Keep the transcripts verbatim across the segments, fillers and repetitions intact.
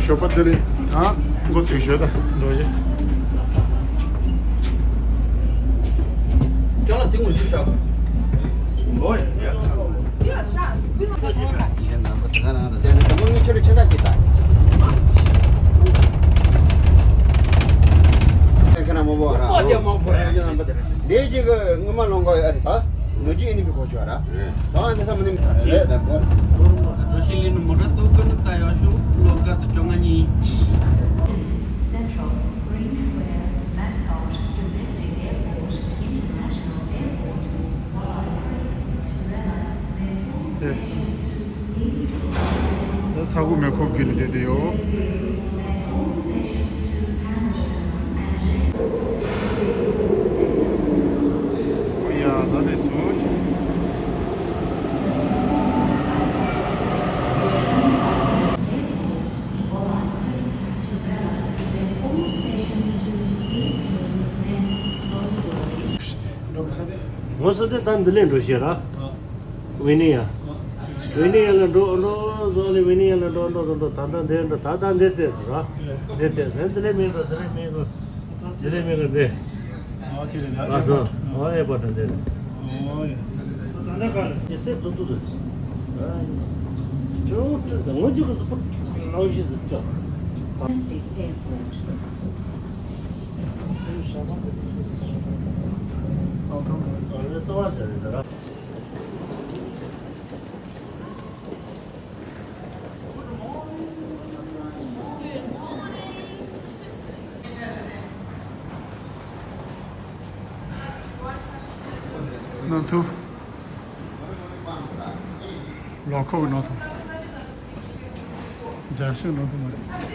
ཞོགས་པ་འདི་རེད། ཨ། མགོ་ཚོས་ཞོད་ད་འགྲོ་ཞེས། ཅོ་ལ་དེ་ངོ་ཤུ་ཤག་ལོ་ཡ། ཁྱེད་རྣམ་པ་དེ་ག་ནང་དུ་བསྡད་ནས་དང་པོ་ངས་ཁྱོད་ལ་ཕྱག་ལས་ཅིག་ལྟ། ཁྱེད་རང་མང་པོ་ར། ཨོ་དེ་མང་པོ་ར། འདས་ཀྱི་གི་སྔོན་མ་ལོང་ག་ཡོད་ཨ་རེད་ད། ལོ་རྒྱུས་ཨེ་ནི་བི་གོ་ཆོག་ར། ད་ཨ་འདི་ས་མི་ནི་རེད་ད་པོ། འགྲོ་ཤེས་ལི་ནི་མོ་ཊ་ཏོ་ཀ་ནི་ད་ཡོད་ཤོག་ལོ་ཀ་ཏུ་ཅོ་ང་ཉི། Central, Green Square, Mascot, Domestic Airport, International Airport, Wallaby Creek, Turella, Maple Station, East Wallaby, ད་ས་གོ་མེ་ཁོ་བརྒྱུད་ནས་བསྡད་དེ་ཡོད། ཨོ་ཡ་ད་ནས་སོང་། འགྲོ་གི་ས་དེ། ངོ་སོ་དེ་ད་འདི་ལས་འགྲོ་ཤེས་ར། ཨ། ཝི་ནི་ཡ། ཨ། ཝི་ནི་ཡ་ལ་འགྲོ་འགྲོ་བཟོ་ལས་ཝི་ནི་ཡ་ལ་འགྲོ་འགྲོ་འགྲོ་འགྲོ་ད་ལྟ་འདི་འགྲོ་ད་ལྟ་འདི་རྩེ་ར། འདི་རྩེ་འདི་འདི་ལས་མིན་འགྲོ་འདི་ལས་མིན་འགྲོ། འདི་ལས་མིན་འགྲོ་འདི། ཨ་དེ་རེད་ད། ཨ་སོ། ཨ་ཨེ་པ་ད་འདི་རེད། ཨོ་ཡ། ད་ལྟ་ག་རེད། ཅེ་སེ་ཏུ་ཏུ་ཏུ། ཨ། ཅོ་ཏུ་ད་ངོ་ཅི་གི་སུ་པ་ལའོ་ཞི་ཟི་ཅོ། Domestic Airport. ནང་དུ། ལོ་ཁོག་ནང་དུ། རྒྱ་ཤིང་ནང་དུ་མ་རེད།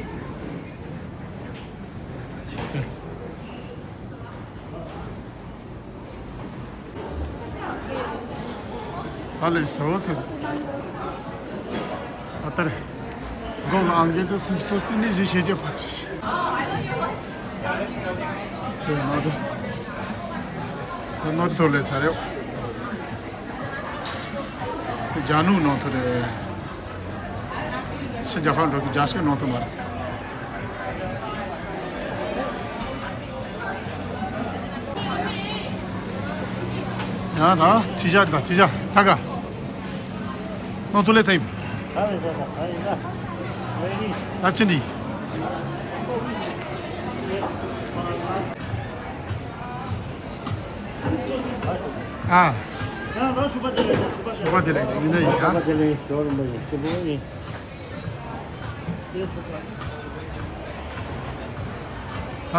ཨ་ལེ་སོ་ཚེ། ཨ་ཏར། གོང་ཨང་གེ་ཏུ་སིམ་སོ་ཙི་ནི་ཞི་ཤེ་ཅེ་ཕ་ཏི་ཤི། དེ་ནོ་དུ། དེ་ནོ་དུ་ལེ་ས་རེ། དེ་ཇ་ནུ་ནོ་དུ་རེ། ཤི་ཇ་ཧོན་རོ་གི་ཇ་ཤི་ནོ་དུ་མ་རེ། ཡང་ད་ཚི་ཞག་ད་ཚི་ཞག་ད་ག་ནོ་ཏུ་ལེ་ཚེ་ཡིན། ད་ཅི་འདི། ཨ། ཞོགས་པ་དེ་ལས་ཡིན་ན་ཡིན་ད། ད་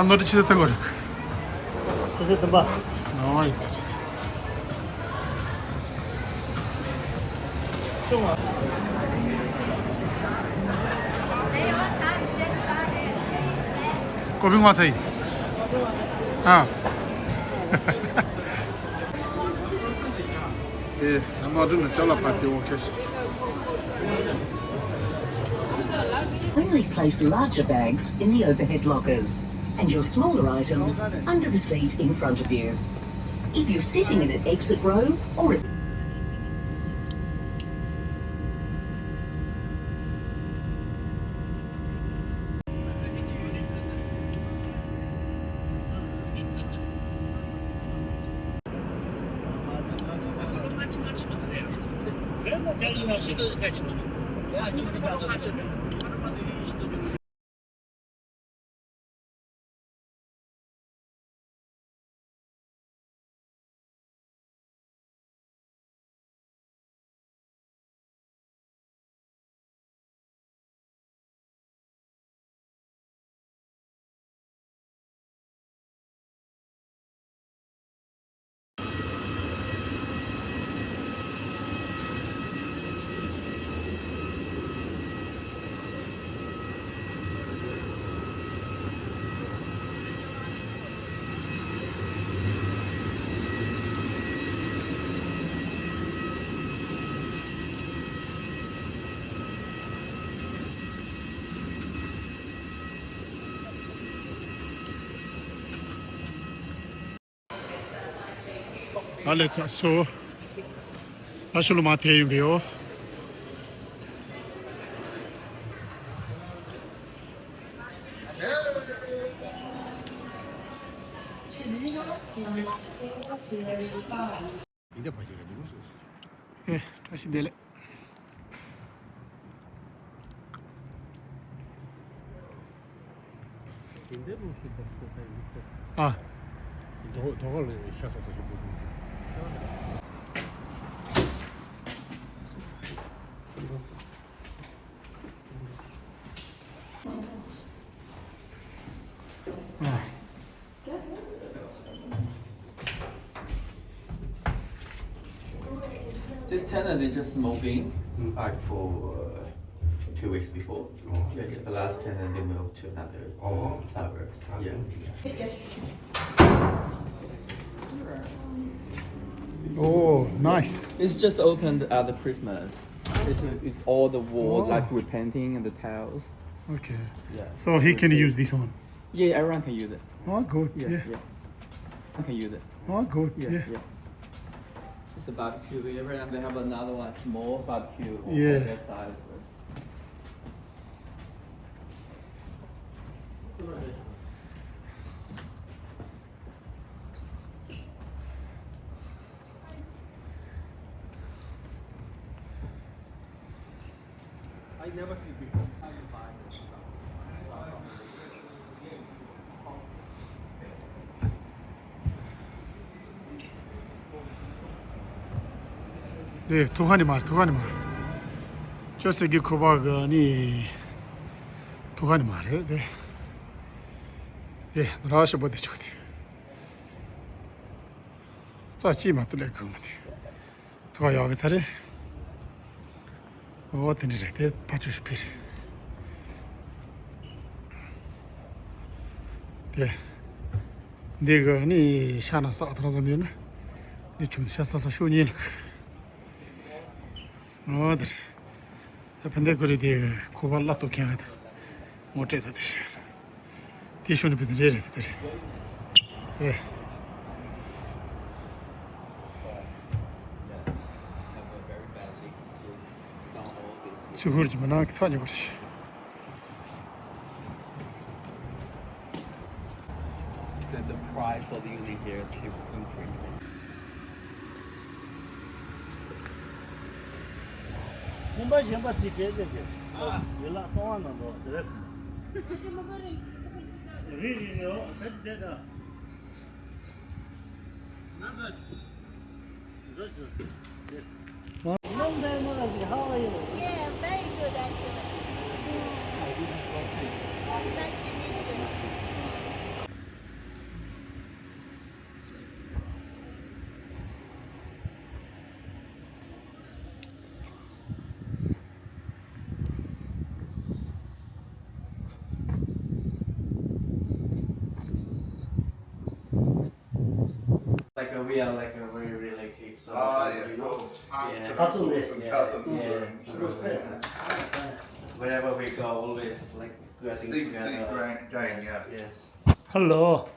ནོར་འཁྲུལ་ཆེ་ས་བཏང་དགོས་རེད། ཆེ་ས་བཏང་པ། ཨོ་ཡིན་ཚེ། ཀོ་པི་ང་ཚེ་ཡིན། ཨ། ཨེ། ཨ་མ་འགྲོ་ན་ཅ་ལག་པ་ཚེ་འོ་ཁེ། Kindly place larger bags in the overhead lockers and your smaller items under the seat in front of you. If you're sitting in an exit row or ཨ་ལེ་ཚ་སོ། ཨ་ཤུ་ལུ་མ་ཐེ་ཡིན་པའི་ཡོ། Zero two zero five. ཨེ། བཀྲ་ཤིས་བདེ་ལེགས། ཨ། དོ་དོ་ག་ལ་ཤ་ཚ་ཚ་ཞིག་འབུ་ཆུང་ཆུང་། ཨ། This tenant is just moving, like, for uh, two weeks before. Oh. Yeah, yeah, the last tenant they moved to another Oh. suburbs. Yeah. Oh, nice. It's just opened at the Christmas. It's, it's all the wall, Oh. like, repainting and the tiles. Okay. Yeah. So he can use this one? Yeah, everyone can use it. Oh, good. Yeah, yeah. Yeah. I can use it. Oh, good. Yeah, yeah. Yeah. It's a barbecue area, and they have another one, small barbecue on Yeah. that side as well. དེ་ཐུག་ཁ་ནི་མ་རེད། ཐུག་ཁ་ནི་མ་རེད། ཅོ་སེ་གི་ཁུ་བ་གི་ནི་ཐུག་ཁ་ནི་མ་རེད་དེ། དེ་ར་ཤ་པོ་དེ་ཆུ་དེ་རྩ་གཅིག་མ་གཏོགས་ལས་གང་མ་དེ། ཐུག་ཡག་གི་ཚ་རེད། འོ་དེ་འདྲ་རེད། དེ་ཕ་ཆུ་ཤུ་པི་རེད། དེ་འདི་གི་ནི་ཤ་ན་ས་ཐང་ས་འདི་ན་འདི་ཆུ་ཤ་ས་ས་ཤུ་ཉིན་ལ། འོ་དེ་རེད། ད་ཕན་བདེ་ཁོ་རེ་དེ་ཁོ་པ་བླ་ཏོ་ཁེན་ལ་དེ་ངོ་སྤྲད་ས་དེ་ཤེས། དེ་ཤུ་ནི་ཕན་བདེ་རེད་རེད་དེ་རེད། ཨེ། ཚུལ་ཁུར་གྱི་མི་ནག་གི་ཚ་ཉེ་བར་ཤེས། That the price for the unit here is keep increasing. ཁྱིམ་པ་གཞན་པ་ཚིག་གས་ཏེ་ཏེ། ཡི་ལ་གཏོང་བ་ནང་དུ་དེ་རེད། རི་རི་ནི་འོ་ད་དེ་ད། ནང་ཚོ། Long time no see. How are you? Yeah, very good, actually. Nice to meet you. Like, uh, we are, like, a very relative, so, Ah, uh, yes. you know, Oh, yeah. Cousins and Yeah. cousins Yeah. and Yeah. Wherever we go, always, like, getting big, big together. Gang, gang, yeah. Yeah. Hello.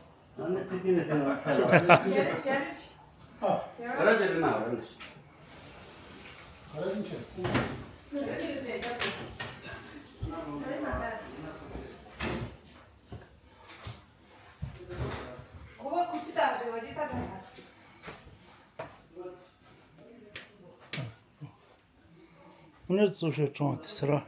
ཨ་ནི་གཙོ་ཤོག་ཀྲོང་དེ་ཟེར་ར།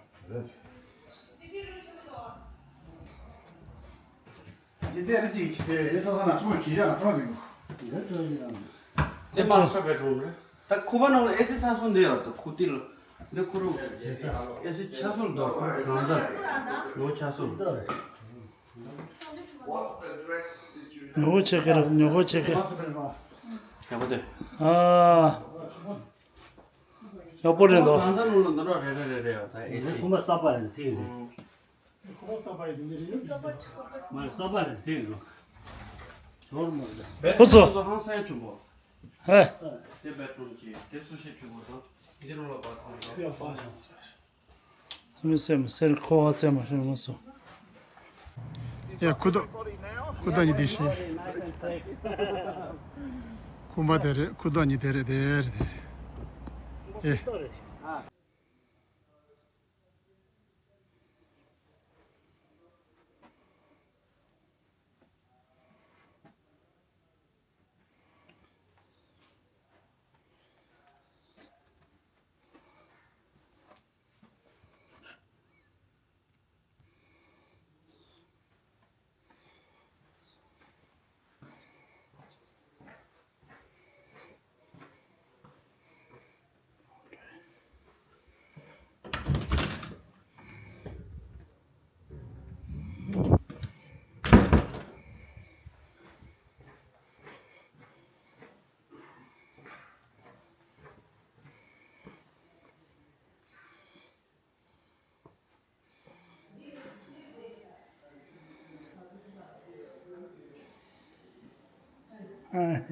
ཇི་འདྲ་རེ་ཅིག་ཅི་ཟེར་ཡེ་ས་ས་ན་ཀྲོང་གི་ཞག་ན་ཀྲོང་ཟིན་གོ། དེ་མ་སོ་བའི་ཀྲོང་རེད། ད་ཁུ་བ་ནང་ལ་ཨེ་སི་ཆ་སོང་འདི་ཡོད་དོ། ཁུ་ཏི་ལ་འདི་ཁུ་རུ་ཨེ་སི་ཆ་སོང་དོ། ནང་ཚ་ནོ་ཆ་སོང་། ཉོ་གོ་ཆེ་ཁེ་ར། ཉོ་གོ་ཆེ་ཁེ། ཡག་པོ་དེ། ཨ། ཡག་པོ་རེད་དོ། གང་ལྟར་ནང་ལ་འདི་འདྲ་རེ་རེ་རེ་རེ་ཡོད་ད་ཨེ་སི། ཁུ་བ་གསར་པ་རེད་དེ་རེད། ཁུ་བ་གསར་པ་ཡི་དེ་འདྲ་རེ་ཡོད་ཀྱི་ཟེར། མ་གསར་པ་རེད་དེ་རེད། ཇོར་མོ་རེད། ཁོ་ཚོ། ཧང་སང་ཡ་ཆུང་པོ། ཧེ། དེ་བེད་རུམ་གྱི་དེ་སུ་ཞིག་ཆུང་པོ་དང་འདི་རུ་ལ་བ་ཐང་དང་། ཡ་བ་ཞང་ཚ། མི་སེམས་སེར་ཁོ་བ་བཙལ་མ་ཤེས་མ་སོང་། ཡ་ཁུ་ཏོ། ཁུ་ཏོ་ཉི་དེ་ཤི། ཁུ་མ་དེ་རེད། ཁུ་ཏོ་ཉི་དེ་རེད་དེ་རེད་དེ། ཨེ། ཨ།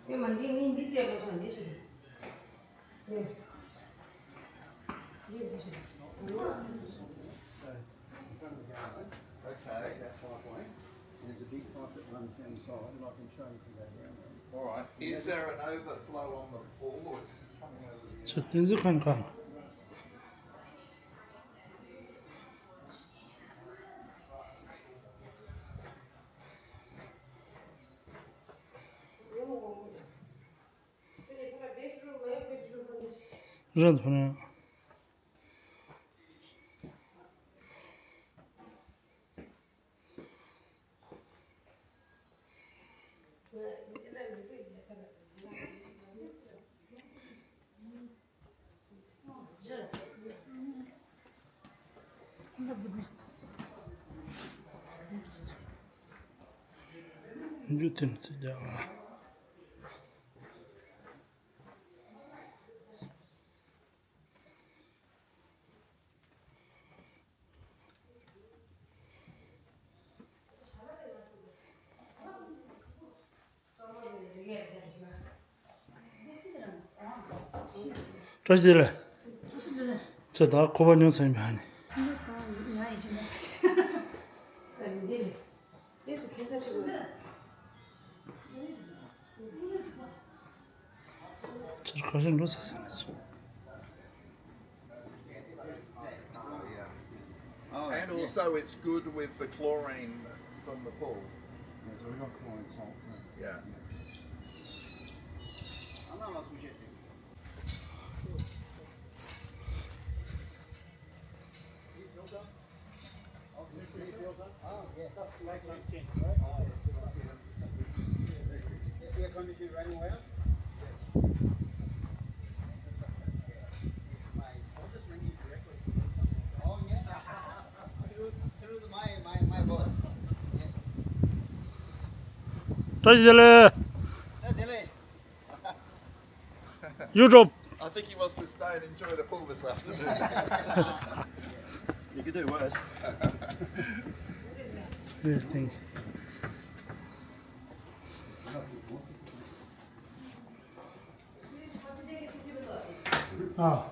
ཡོད་མ་འདི་ངས་འདི་བཙལ་དགོས་སོང་། འདི་ཞིག་རེད། ཡོད། འདི་འདི་ཞིག་རེད། Okay, that's my point. There's a big pipe that runs down the side, and I can show you from that down there. All right. Is there an overflow on the pool, or is it just coming out of the ཚོ་བསྟན་འཛིན་ཁང་ཁང་། རང་དུ་ཕུ་ནས། འཇུ་ཐིམ་ཚེ་རྒྱ་བ། བཀྲ་ཤིས་བདེ་ལེགས། ཁྱེད་ད་ཁོ་པ་ཉོ་ཚར་ཡིན་པ་ཨ་ནི། ཁྱེད་ཁ་ཤས་འགྲོ་ཚར་ས་མེད་སོང་། And also it's good with the chlorine from the pool. Yeah, so we got chlorine salts in. Yeah. Air condition running well? My, I'll just ring you directly. Oh, yeah. Through, through the, my, my, my boss. Yeah. བཀྲ་ཤིས་བདེ་ལེགས། བཀྲ་ཤིས་བདེ་ལེགས། You drop. I think he wants to stay and enjoy the pool this afternoon. You could do worse. Yeah, thank you. Ah.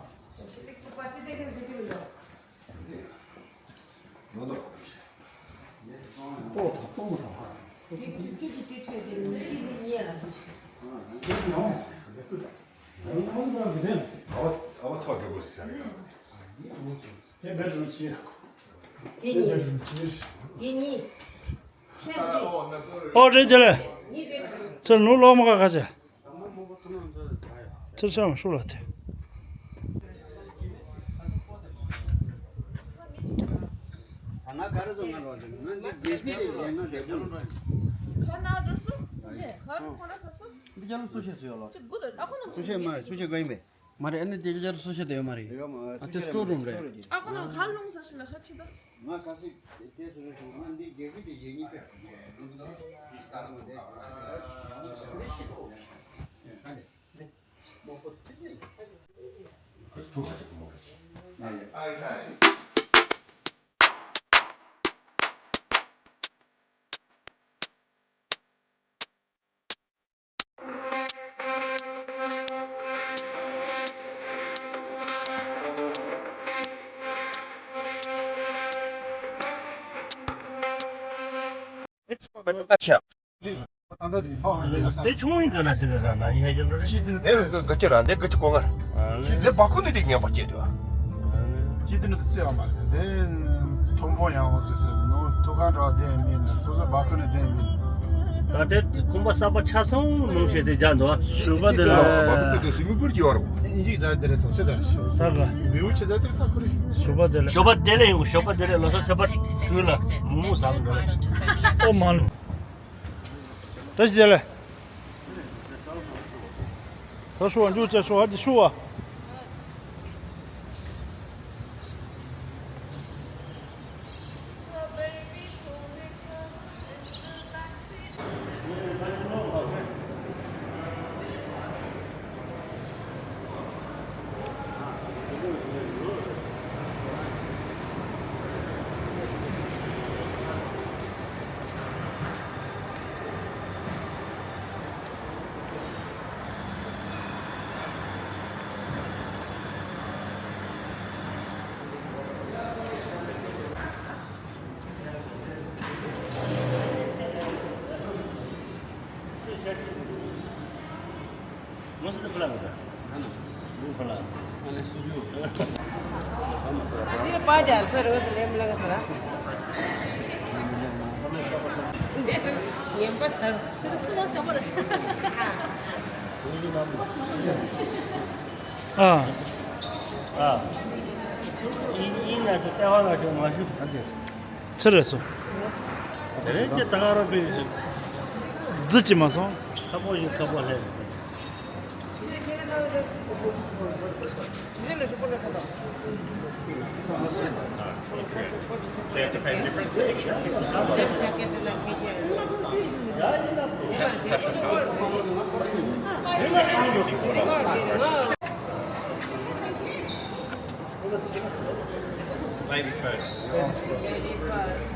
ཨོ་རེད་དེ་ལས། ཚུར་ནུ་ལོག་མ་ག་ཁ་ཆེ། ཚུར་ཆང་ཤུགས་ལ་དེ། ང་ག་རེ་བཟོ་ང་རོགས་དེ་ང་འདི་རྒྱལ་སྤྱི་དེ་ལས་ང་དེ་བུ། ཁ་ན་འགྲོ་སོ། ཁ་རུ་ཁོ་ར་ས་སོ། འདི་རྒྱ་ལོ་སུ་ཤེས་སུ་ཡོད་ལོ། ཅི་དགུ་དོ་ཨ་ཁོ་ན་སུ་ཤེས་མ་རེད། སུ་ཤེས་ག་ཡིན་པས། མ་རེད། ཨ་ནི་དེ་རྒྱ་ལོ་སུ་ཤེས་དེ་ཡོད་མ་རེད། ཡོད་མ་རེད། ཨ་དེ་སི་ཊོར་རུམ་རེད། ཨ་ཁོ་ན་ཁ་ལུང་ས་ཤི་ན་ཁ་ཆི་ད། ང་ཁ་སི་དེ་སུ་རེད་ང་འདི་རྒྱལ་སྤྱི་དེ་རྒྱལ་ཉིད་པས། དེ་ཆུང་ཡིན་ག་ན་ཟེར་ན་ཡ་ཡ་ལོ་རེ་ཞིག་དེ་ག་ཅི་ར་འདི་ག་ཅི་གོ་ང་ར་འདི་བ་ཁུ་ནི་དེ་ངན་པ་སྐྱེས་འདུག་ཅི་དེ་ནི་དུ་བརྩི་བ་མ་རེད། དེ་མཐོན་པོ་ཡང་བ་ཟེར་ཟེར་ནོ་ཐུག་ཁ་འདྲ་བ་དེ་མིན་ན་སོ་སོ་བ་ཁུ་ནི་དེ་མིན། ད་དེ་ཁོང་པ་གསར་པ་ཆ་ཚང་ནང་བྱས་ཏེ་རྒྱ་འདུག་ཞུ་བ་དེ་ལ་བ་ཁུ་དེ་སུ་མི་བུར་གྱི་བར་བ་ཨིན་ཇིག་ཛ་དེ་རེད་ཚ་ཆེ་ཛ་ཞུ་ས་ག་མིའུ་ཆེ་ཛ་དེ་ད་ཁུ་རེད། ཞུ་བ་དེ་ལ་ཞོ་པ་དེ་ལ་ཡོང་ཞོ་པ་དེ་ལ་ལོ་ས་ཆ་པ་དུས་ལ་མུ་མུ་ཟ་གི་འདུག་ཨོ་མ་ལུ། བཀྲ་ཤིས་བདེ་ལེགས། ད་ཤོག་འཇུག་བྱས་ཤོག་ཨ་འདི་ཤུ་བ། འདི་པ་ཇར་སར་རོ་སི་ལེམ་ལ་ག་སར། འདི་ཚོ་ངན་པ་སར། ཨ། ཨ། ཨིན་ཨིན་ན་ཏེ་ཏེ་ཧོ་ན་ཏེ་མ་ཤི། ཚེ་རེ་སོ། དེ་རེ་ཅེ་ད་ག་རོ་པེ། རྫི་ཅི་མ་སོང་། ཁ་པོ་ཞིག་ཁ་པོ་ལེ། So you have to pay a different section, fifty dollars. Ladies first. Ladies first.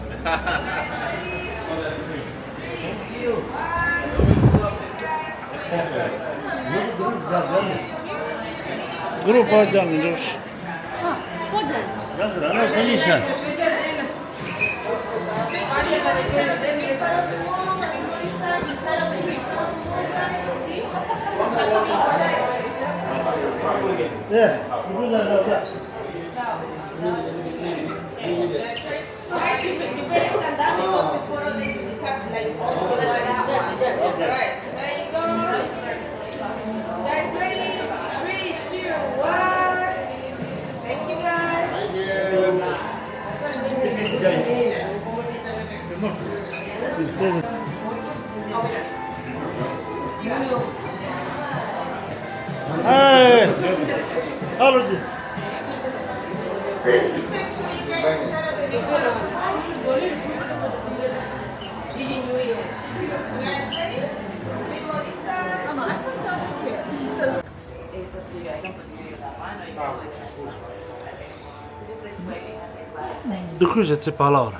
Group of them. Yeah. Guys, you can, you better stand up because it's one of the, you can't, like, fall over. Right. There you go. Guys, ready? Three, two, one. Thank you, guys. Thank you. Hey, hello. འདི་ཁོས་བྱས་ཚེ་བ་ལ་བར།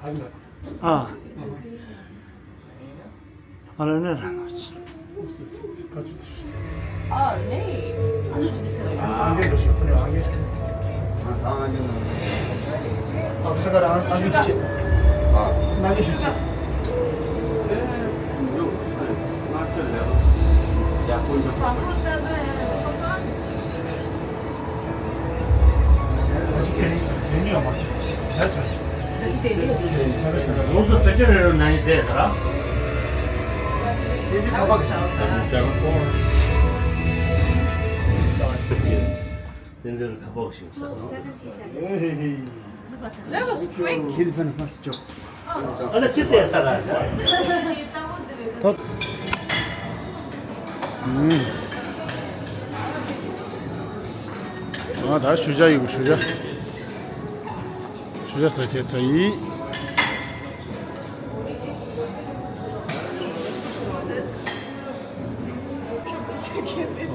ཨ། ཨ་ལེ་ནས་རང་ནོ་ཆི། ཨ་ནི། ཨ་ནི་འདི་ཟེར་བ། ཨ་ནི་འདི་ཟེར་བ། ཨ་ནི་འདི་ཟེར་བ། ཨ་ནི་འདི་ཟེར་བ། ཨ་ནི་འདི་ཟེར་བ། ཨ་ནི་འདི་ཟེར་བ། ལོ་སུ་དྲི་ཅི་རེ་རུ་ན་ཡི་དེ་ཟེར། དེ་འདི་ཁ་པག་ཞིག་ཟེར། Seven four. དེ་འདི་ཁ་པག་ཞིག་ཟེར། That was quick. ཁྱེད་ཕན་ཕན་ཅོ། ཨ་ལ་ཅི་ཏེ་ས་ར། ཐོ། ཨུམ། ང་ད་ཞུ་བྱ་ཡི་གུ་ཞུ་བྱ། ཞུ་བྱ་ས་ཁྱེད་ས་ཡི།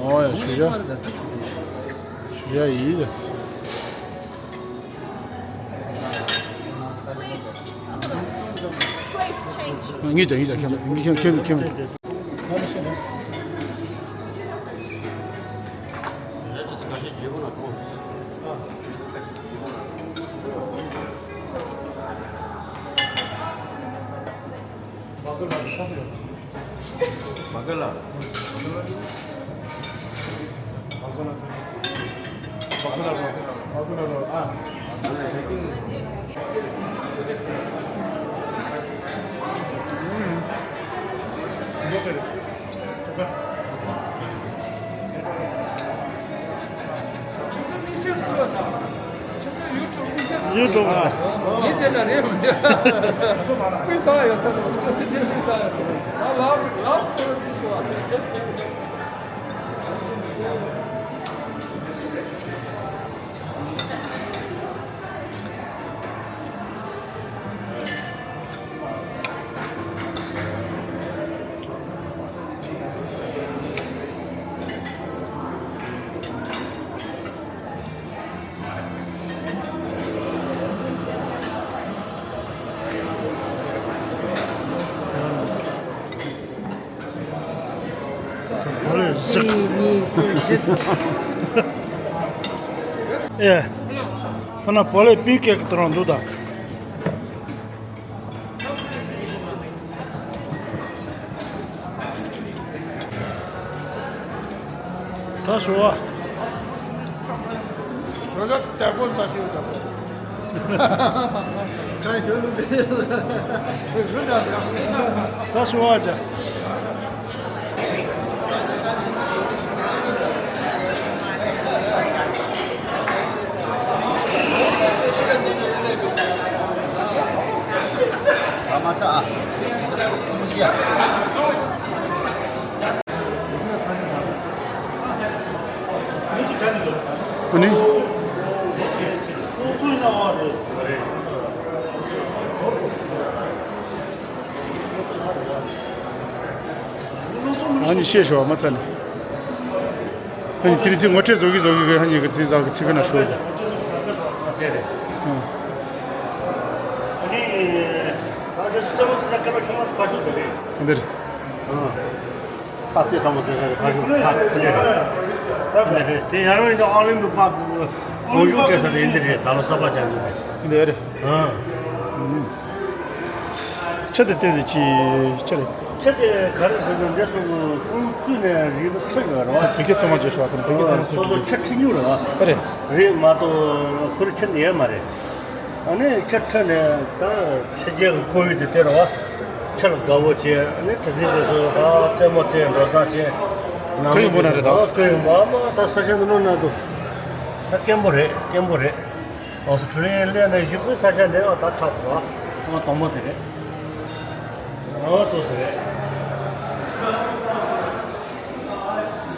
ཨོ་ཡ་ཞུ་བྱ། ཞུ་བྱ་ཡི་ཟེར། ངེད་ཅག་ངེད་ཅག་ཁྱེད་ངེད་ཁྱེད་ཁྱེད་ཁྱེད། YouTube ཨ། ངས་བལྟས་ན་རེད་མི་འདུག་སྤུས་དག་ཡོད་ས་རེད། ཁྱོད་ཚོ་འདིར་སྤུས་དག་ཡོད་རེད། ཨ་ལགས་ལགས་ཁོ་ར་སི་ཤོ་ཨ། གཅིག་གཉིས། གསུམ། བཞི། ཨེ། ཁོ་ན་བོ་ལེ་པི་ཀེ་གི་དོ་རང་འདུག་ད། ས་ཞོ་བ། རོ་ལ་དྲག་པོ་ས་ཞིག་དྲག་པོ། ཁ་ཞོ་ལུ་དེ། ས་ཞོ་བ་ཅག་ཨ་ནི། ཨ་ནི་ཤེས་ཤོག་མ་ཚ་ནི། ཨ་ནི་དེ་རིང་ཚེ་ངོ་སྤྲོད་བཟོ་གི་བཟོ་གི་གི་ཧ་ཉེ་གི་ཚེ་ཟ་གི་ཚིག་གི་ན་ཤོད་ཀྱང་། ཨ་ནི། ད་རྩེ་དང་པོ་རྩེ་ས་རེད་ཕ་ཤུག་ཕ་ཕུ་ལེ་རེད། ད་ཕུ་ལེ་རེད། དེ་ཡང་རང་ཡིན་ད་ཨོ་ལིམ་པིག་པ་གོང་ཞུགས་སྤྲད་ས་དེ་ཡིན་འདི་རེད། ད་ལོ་གསར་པ་རྒྱག་གི་རེད། འདི་རེད། ཨ། ཆུ་དེ་བསྟན་ཟིན་ཅི་ཆུ་རེད། ཆུ་དེ་ག་རེ་ཟེར་ན་འདི་སོ་ཁོང་བཙུགས་ནས་རིལ་བུ་ཁྲི་ཡོད་རེད་བ། བོད་སྐད་གཙང་མ་བརྗོད་ཤོག་དང་བོད་སྐད་གཙང་མ་སོ་སོ་ཚུགས་ཆུ་ཁྲི་ཉུང་རེད་བ། རེད། རེད་མ་གཏོགས་ཁོ་རེ་ཆུ་འདི་ཡོད་མ་རེད། ཨ་ནི་ཆུ་ཁྲི་ནས་ད་ཕྱི་རྒྱལ་གྱི་ཁོར་ཡུག་དེ་དེ་རེད་བ། ཆུ་ལ་དགའ་བོ་བྱས། ཨ་ནི་གྲུ་གཟིངས་དེ་ཚོ་ད་རྩེད་མོ་རྩེ་འགྲོ་ས་བྱས། ཁོར་ཡུག་པོ་ན་རེད་ད། ཨ་ཁོར་ཡུག་པོ་ཨ་མ་ད་ས་ཆ་འདི་ནོ་ན་འདུག་ད་སྐྱེན་པོ་རེད། སྐྱེན་པོ་རེད། ཨོ་སི་ཁྲུ་ལི་ཡའི་སླེབས་ནས་གཞུག་གུ་ས་ཆ་འདི་ཨ་ད་འཁྲབ་རོགས། ཨ་དང་པོ་དེ་རེད། ཨ་ཏོ་ཟེར་རེད།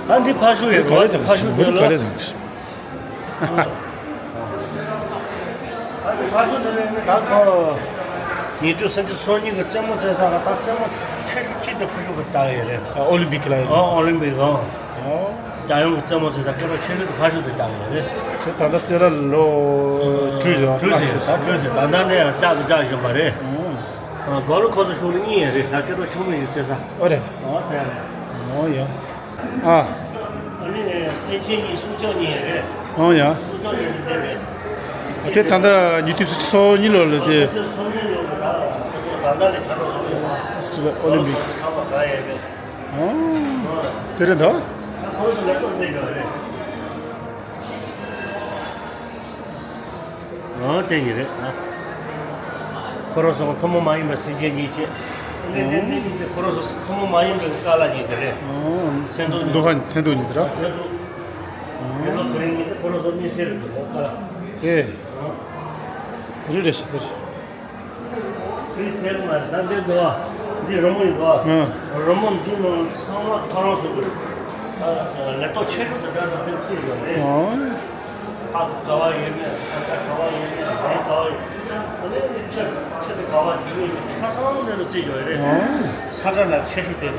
ཨ་འདི་ཕ་ཤུག་ཡོད་རེད། ཕ་ཤུག་ཡོད་ལ། ཨ་འདི་ཕ་ཤུག་དེ་ནས་ད་ཁོ་ཉིས་སྟོང་སུམ་ཅུ་སོ་གཉིས་ཀྱི་རྩེད་མོ་རྩེ་ས་ལ་ད་རྩེད་མོ་ཆེ་ཤོས་གཅིག་དེ་ཕ་ཤུག་གི་ལྟ་ཡོད་རེད། ཨ་ཨོ་ལིམ་པིག་ལ་ཡོད། ཨ་ཨོ་ལིམ་པིག་ཨ། ཨོ། རྒྱལ་ཡོངས་ཀྱི་རྩེད་མོ་རྩེ་ས་སྐད་གྲགས་ཆེ་ཤོས་དེ་ཕ་ཤུག་དེ་ལྟ་ཡོད་རེད། དེ་ད་ལྟ་རྩེད་ར་ལོ་དྲུག་བཞག་བཅུ་ཟིན་བཅུ་ཟིན་ད་ལྟ་ནས་ཡང་བརྒྱ་དང་བརྒྱ་བཞིན་པ་རེད། ཨོ། གོ་ལོ་ཁོ་ཚོ་ཤུགས་ལ་གཉིས་ཡོད་རེད། ད་སྐད་གྲགས་ཆུང་མོ་ཞིག་རྩེ་ས། ཨོ་རེད། ཨོ་དེ་ཡང་རེད། ཨོ་ཡ། ཨ། ཨ་ནི་སེམས་ཅན་གཉིས་སྲུང་སྐྱོབ་གཉིས་རེད། ཨོ་ཡ། སྲུང་སྐྱོབ་གཉིས་དེ་རེད། ཨ་དེ་ད་ལྟ་ཉིས་སྟོང་སོ་གཉིས་ལོ་ལ་དེ། སོ་གཉིས་ལོ་ལ་ད་ད་ལྟ་ལས་ཆ་རོགས་སོང་ཡོད། ཨོ་སི་ཊེ་ལི་ཡ་ཨོ་ལིམ་པིག་ཨོ་དེ་རེད་ད། ཨ་ཁོང་ཚོ་ལས་ཐོག་འདི་ཡོད་རེད། ཨོ་དེ་གཉིས་རེད་ཨ། ཁོ་རང་ཚོ་ཐུན་མོང་མ་ཡིན་པའི་སེམས་ཅན་གཉིས་བྱས། ཨོ་དེ་དེ་དེ་གཉིས་དེ་ཁོ་རང་ཚོ་ཐུན་མོང་མ་ཡིན་པའི་ཀ་ལ་གཉིས་དེ་རེད། ཨོ་མཚན་ཐོ་གཉིས། མདོ་ཁ་མཚན་ཐོ་གཉིས་དེ་ར། མཚན་ཐོ། དེ་ལོ་དེ་རིང་གཉིས་དེ་ཁོ་རང་ཚོ་གཉིས་སེ་རེད་འདུག་ཀ་ལ། ཨེ། ཨོ། རེད་རེད་ཤི་དེ་རེད། དེའི་ཚད་མ་རེད། ད་འདི་འདུག་བ། འདི་རི་མོ་ཡིན་པ། ཨ། རི་མོ་འདི་ནང་ཚང་མ་ཁོ་རང་ཚོ་གི་ལས་ཐོག་ཆེ་ཤོས་དེ་འདྲ་དང་དེ་བརྩིས་ཡོད་རེད། ཨ། ཨ་ག་བ་ཡིན་ནས་ཨ་ག་ག་བ་ཡིན་ནས་རང་ག་བ་ཡིན་ནས་ཨ་ནི་ཆེ་ཆེ་དེ་ག་བ་ཡིན་ནས་ཆ་ཚང་འདི་ལ་བརྩིས་ཡོད་རེད། ཨ། ས་ཁྲ་ན་ཆེ་ཤོས་དེ་རེད།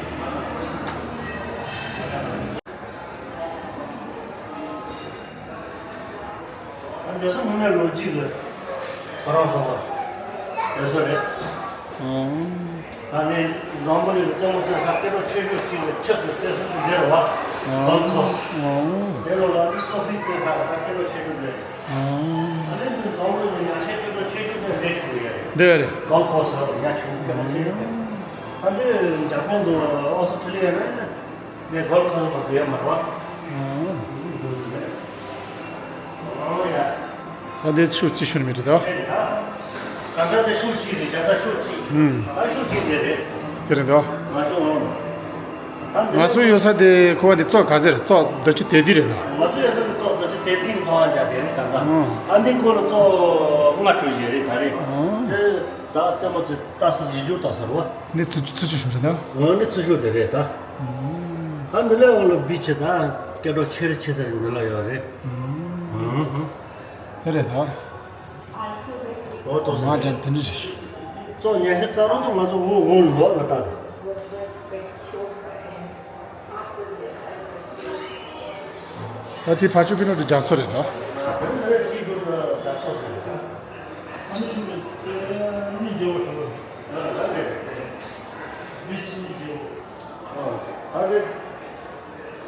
འདི་ཚོ་མི་མེད་ལོ་རྒྱུས་ཀྱི་ཁོ་རང་ཚོ་འདི་ཚོ་རེད། ཨང་། ད་ནི་འཛམ་བུ་གླིང་གི་རྩེད་མོ་རྩེ་ས་སྐད་གྲགས་ཆེ་ཤོས་གཅིག་གི་ཆག་གི་རྩེ་ས་དེ་འདིར་བ། ཨང་། གོལ་ཁོ་སི། ཨང་། དེ་ལོ་ལ་ནི་སོ་ཕི་རྩེ་ས་ལ་ད་སྐད་གྲགས་ཆེ་ཤོས་རེད། ཨང་། ད་ནི་འཛམ་བུ་གླིང་གི་ཉ་ཤས་སྐད་གྲགས་ཆེ་ཤོས་དེ་འདིར་ཞུགས་ཡོད་རེད། འདི་རེད། གོལ་ཁོ་སི་ཉ་ཆུང་སྐད་གྲགས་ཆེ་ཤོས་དེ། ད་འདི་འཇར་པན་དང་ཨོ་སི་ཁྲུ་ལི་ཡ་ནས་ནས་གོལ་ཁོ་སི་བར་དུ་ཡོད་མ་རེད་བ། ཨང་། འདི་འདུག་ཟེར་ནས། ཨང་ཡ། ད་འདི་ཤུགས་ཅི་ཤུར་མི་རེད་ད། ད་ལྟ་དེ་ཤུགས་གཅིག་རེད། རྒྱ་ས་ཤུགས་གཅིག་ཨུམ། ད་ཤུགས་གཅིག་དེ་རེད། དེ་རེད་ད། ང་ཚོ་འོང་། ད་འདི་ང་ཚོ་ཡོད་ས་དེ་ཁོ་བ་དེ་ཙོག་ག་ཟེར་ཙོག་ཟླ་ཆུ་དེ་དེ་རེད་ད། ང་ཚོ་ཡོད་ས་དེ་ཙོག་ཟླ་ཆུ་དེ་དེ་གི་ཐོག་ཨང་རྒྱ་དེ་རེད་ད་ད། ཨང་། ཨ་འདི་ཁོ་ལ་ཙོག་ལྔ་དྲུག་ཞིག་རེད་ད་རེད། ཨང་། དེ་ད་རྩེད་མོ་ཚོ་ལྟ་ས་ཡིད་འཇུག་ལྟ་ས་རེད་བ། འདི་ཚུ་ཚུ་ཆུ་ཤུགས་རེད་ད། འོ་འདི་ཚུ་ཤུགས་དེ་རེད་ད། ཨང་། ཨ་འདི་ལས་འོག་ལ་བི་ཆེ་ད་སྐད་གྲགས་ཆེ་རེ་ཆེ་ས་ཡོད་འདི་ལ་ཡོད་རེད། ཨང་། དེ་རེད་ད། འོ་ཏོ་ང་ཅན་དེ་འདྲ་རེད། ཙོག་ཉལ་ཤེས་རྩ་རུང་དུ་ང་ཚོ་འོ་འོ་ལོག་ལ་ལྟ་དང་། ད་དེ་ཕ་ཆུ་པི་ནོ་དེ་རྒྱ་མཚོ་རེད་ད། ཨ་ནི་ཆུ་ནི་རྒྱ་མཚོ་རེད། ཨ་ནི་ཆུ་ནི་རྒྱ་མཚོ་རེད། ཨ་ནི་ཆུ་ནི་རྒྱ་མཚོ་རེད། ཨ་ད་དེ།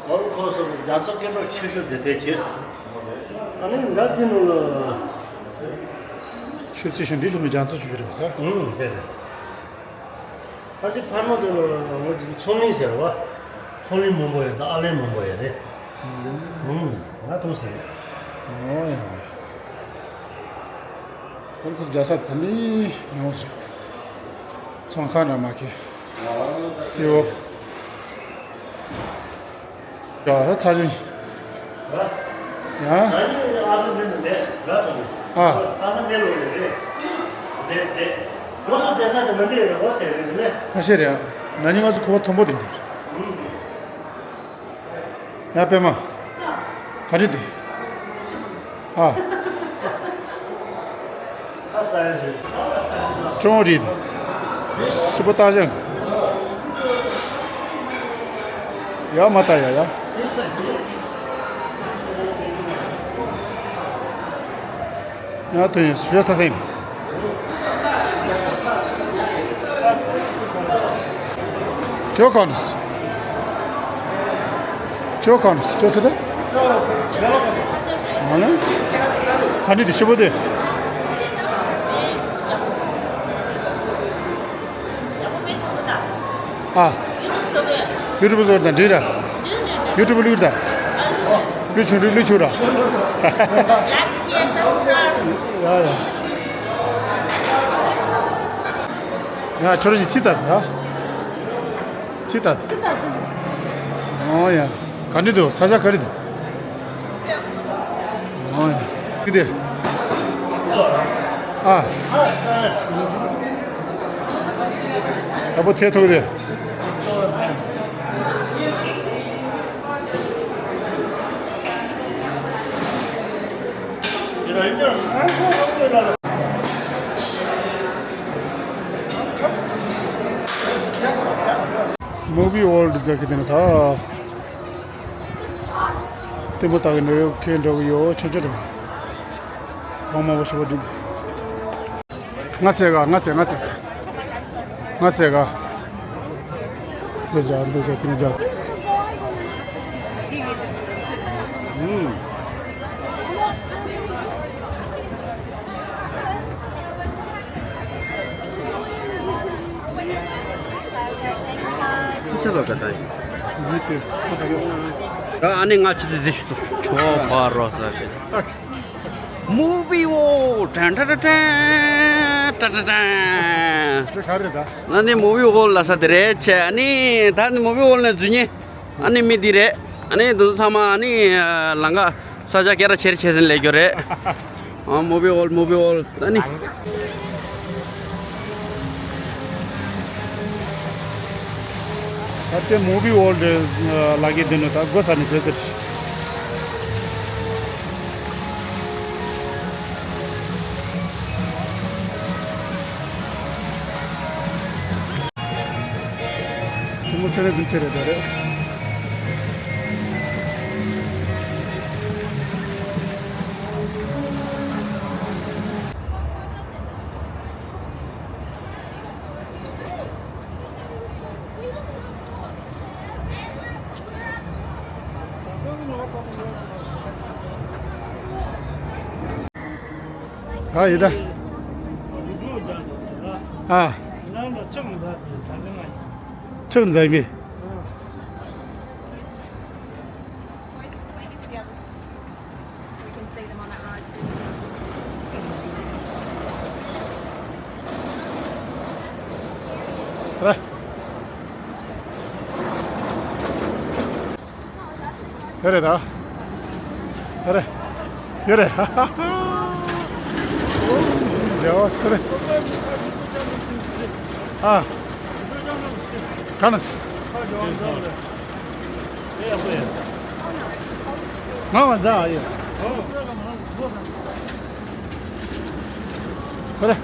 གོལ་ཁོ་སི་རྒྱ་མཚོ་སྐད་གྲགས་ཆེ་ཤོས་དེ་དེ་བྱེད། ཨ་ནི་འདབས་འདི་ནང་ལ། ཆུ་རྩི་ཤིང་འདི་ཤུལ་ནས་རྒྱ་མཚོ་ཆུ་ཆུ་རེད་པ་ས། ཨུམ་དེ་རེད། ཨ་འདི་ཕར་ནང་དེ་ལ་ངོས་ཀྱི་ཚོང་གླིང་ཟེར་བ། ཚོང་གླིང་མང་པོ་ཡོད་ད། ཨ་ལན་མང་པོ་ཡོད་རེད། ཨུམ་ང་ཐུག་ཟེར། ཨོ་ཡ། ཁོ་ཁོ་རྒྱ་ས་དེ་ནི་ཡོང་ཞིག་ཚོང་ཁང་ར་མ་ཁེ། སིའོ། ཡ་ཧ་ཚ་ཞིང་། ཡ། ཨ། ཁ་ཤས་རེད། ན་ནིང་ང་ཚོ་ཁོ་པ་མཐོན་པོ་དེ་འདུག་ཡ་པད་མ། ག་རེ་འདུག་ཨ། ཀྲོང་རེད། ཤི་པོ་ཏ་ཞང་། ཡ་མ་ཏ་ཡ་ཡ། ཡ་དོན་ཞུ་ས་སེམས། ཅོ་གོན་སི། ཅོ་གོན་སི་ཅོ་ཚེ་ད། ཨ་ནི། ག་འདྲ་འདི་ཞིབ་པོ་དེ། ཨ། ཡུ་ཊུབ་བཟོ་དང་འདྲི་ར། ཡུ་ཊུབ་བླུགས་དང་། བླུགས་ཆུང་རུ་བླུགས་ཆུང་ར། ཡ་ཡ། ཡ་ཁྱོད་རང་གཉིས་ཚིག་ལྟ་དང་། ཚིག་ལྟ། ཚིག་ལྟ་དང་། ཨོ་ཡ། ག་འདྲ་འདུག་ས་ཆ་ག་རེ་འདུག་ཨོ་ཡ། ཅི་སྟེ། ཨ། ད་པོ་ཐེ་ཐུག་སྟེ། མུ་བི་ཝོལ་ཌི་ཟེར་གི་དེ་ནི་ད། ལྟད་མོ་ལྟ་གི་འགྲོ་ཡོད་ཁྱེད་འགྲོ་གི་ཡོད་ཆོག་ཆོག་འགྲོ་གི། གང་མང་པོ་ཞིག་པོ་འགྲིག་འདུག་ང་ཚེ་ག་ང་ཚེ་ང་ཚེ་ང་ཚེ་ག་འདི་བྱ་འདི་བྱ་དེ་བྱ། ཨུམ། ཨ་ནི་ང་ཆུ་ཚོད་བཞི་ཞུ་ཚོད་ཆོག་པ་རོ་ཟེར། མུ་བི་ཝོལ་ཌི། ཏན་ཏན་ཏན་ཏན། ཏན་ཏན་ཏན། དེ་ག་རེད་ད། ང་ནི་མུ་བི་ཝོལ་ཌི་ལ་ས་དེ་རེད་ཆེ། ཨ་ནི་ད་ནི་མུ་བི་ཝོལ་ཌི་ནས་འཛུལ་ཉེ། ཨ་ནི་མི་འདི་རེད། ཨ་ནི་དེ་ཚོ་ཚང་མ་ཨ་ནི་ལམ་ཁ་ས་ཆ་སྐད་གྲགས་ཆེར་ཆེ་ཟིན་ལས་རྒྱུ་རེད། ཨ་མུ་བི་ཝོལ་ཌི་མུ་བི་ཝོལ་ཌི་ཨ་ནི། ད་ལྟའི་མུ་བི་ཝོལ་ཌི་ལ་གི་འདི་ནི་ད་སྒོ་ས་ནས་བྲོས་ཏེ། ཆུ་མོ་ཚེ་རིང་དུ་ཁྱེར་རེ་ད་རེད། ག་ཡི་ད། ཨ། ཕྱག་འཛིན་པས། We can see them on that road. རེད། དེ་རེད་ད། དེ་རེད། དེ་རེད། ཧ་ཧ་ཧ། ཨོ་ཞིག་རྒྱལ་བ་དེ་རེད། ཨ། ག་ན། ང་བ་འཛའ་ཡོད། ཨ་རེ།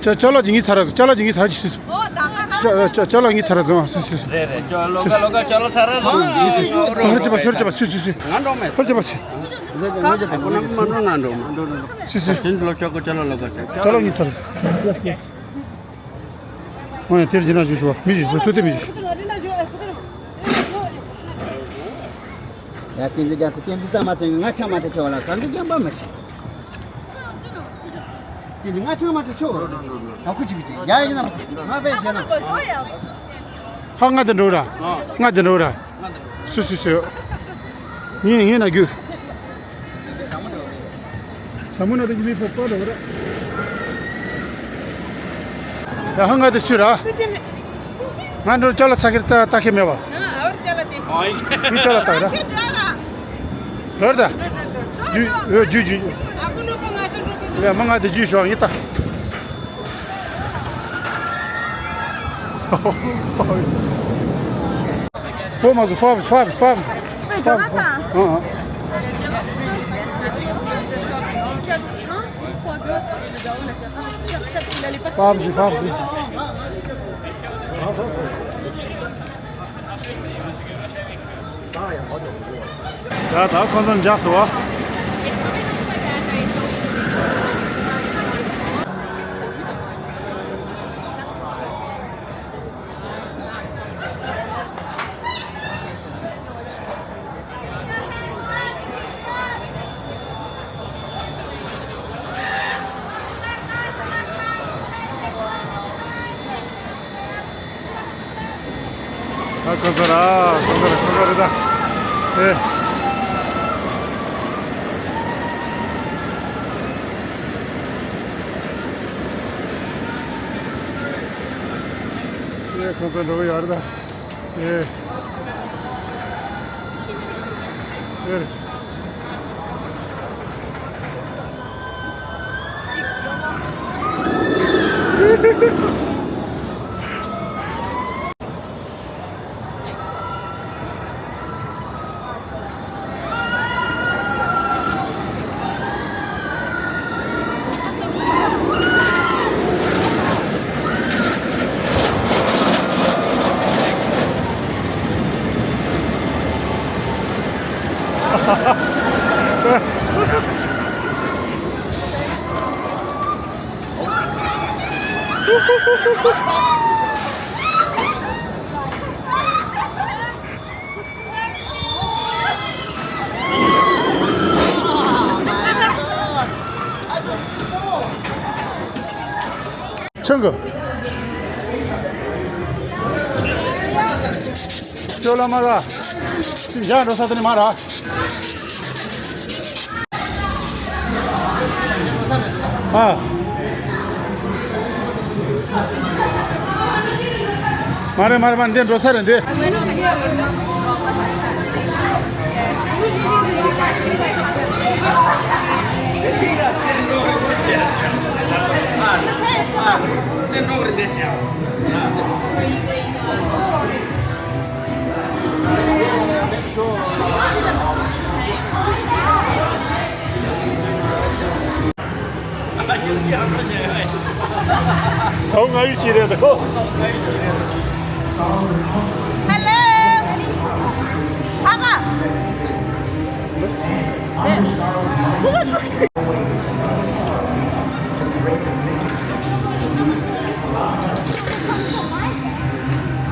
ཅ་ཅ་ལག་ཅིག་ངའི་ཚར་ར་ཅ་ལག་ཅིག་ངའི་ཚར་ཅི་སུ། ཅ་ཅ་ལག་ངའི་ཚར་ར་ཅི་སུ། རེད་རེད། ཅ་ལོ་ཀ་ལོ་ཀ་ཅ་ལག་ཚར་ར་ཧོར་ཅི་པ་སུ། ཧོར་ཅི་པ་སུ་སུ་སུ། ང་འགྲོ་མེད། ཧོར་ཅི་པ་སུ། ང་འགྲོ་མེད། ང་འགྲོ་མེད། སུ་སུ། ཅ་ལག་ངའི་ཚར་ར། ཨོ་ཡ་དེར་ཇི་ན་ཞུ་ཞུ་བ་མི་ཞུ་སུ་ཐུ་ཏེ་མི་ཞུ། ཡ་བསྟན་འཛིན་རྒྱ་མཚོ་བསྟན་འཛིན་རྩ་མ་ཚང་ང་ཁྲ་མ་ཁྲ་ཆེ་བ་ལ་གང་གི་རྒྱང་པ་མི་ཆེ། བསྟན་འཛིན་ང་ཁྲ་མ་ཁྲ་ཆེ་བ་ད་ཁུ་ཅིག་གི་ཡ་ཡིན་ན་ང་པས་བྱས་ན། ཧ་ང་དེ་འགྲོ་ར། ང་དེ་འགྲོ་ར། སུ་སུ་སུ། ངས་ངས་ན་རྒྱུ། ས་མོ་ན་དེ་ཅི་མི་ཕོ་པ་ར་བ་ར། ཡ་ཧ་ང་དེ་སུ་ར། ང་འགྲོ་ཅ་ལ་ཚ་ཁེར་ཏ་ཏ་ཁེ་མེད་བ། ཨ་ཨ་བར་ཅ་ལ་དེ། ཨ་ཡི། ཅ་ལ་ཏ་ར། ལོར་ད། ཇུ་ཨོ་ཇུ་ཇུ། ཡ་མ་ང་དེ་ཇུ་ཤོག་ཡིན་ད། ཧོ་མ་ཟུ་ཧྥབ་ཧྥབ་ཧྥབ། ཨ་ཨ། ཧྥབ་ཧྥབ། ད་ད་ཁོང་ཚོ་འཇགས་སོང་བ། ཨ་ཁོ་ཚོ་ར་ཁོ་ཚོ་ར་ཁོ་ཚོ་རེད་ད། ཨེ། ཨེ་ཁོ་ཚོ་འགྲོ་གི་ཡོད་རེད་ད། ཨེ། ཨེ། ཆང་གི། ཅོ་ལ་མ་ར། ཅི་བཞག་འགྲོ་ས་དེ་ནི་མ་ར། ཨ། མ་རེད་མ་རེད་མ་འདི་འགྲོ་ས་རེད་འདི། ཨོ་ང་ཡུལ་གྱི་རེད་འདུག Hello. ཨ་ཁ།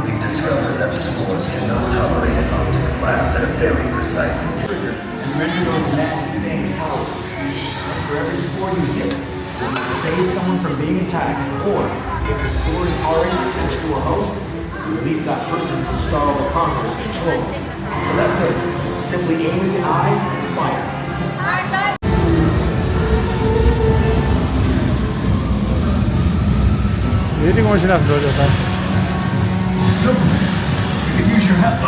We've discovered that the spores cannot tolerate an optic blast at a very precise intensity. And render those maps very powerful. For every spore you get, whether it saves someone from being attacked, or if the spore is already attached to a host, you release that person from Star Wars Conqueror's control. So that's it. Simply aim at the eye and fire. Waiting on Shinas Brothers, huh? Superman, you can use your help.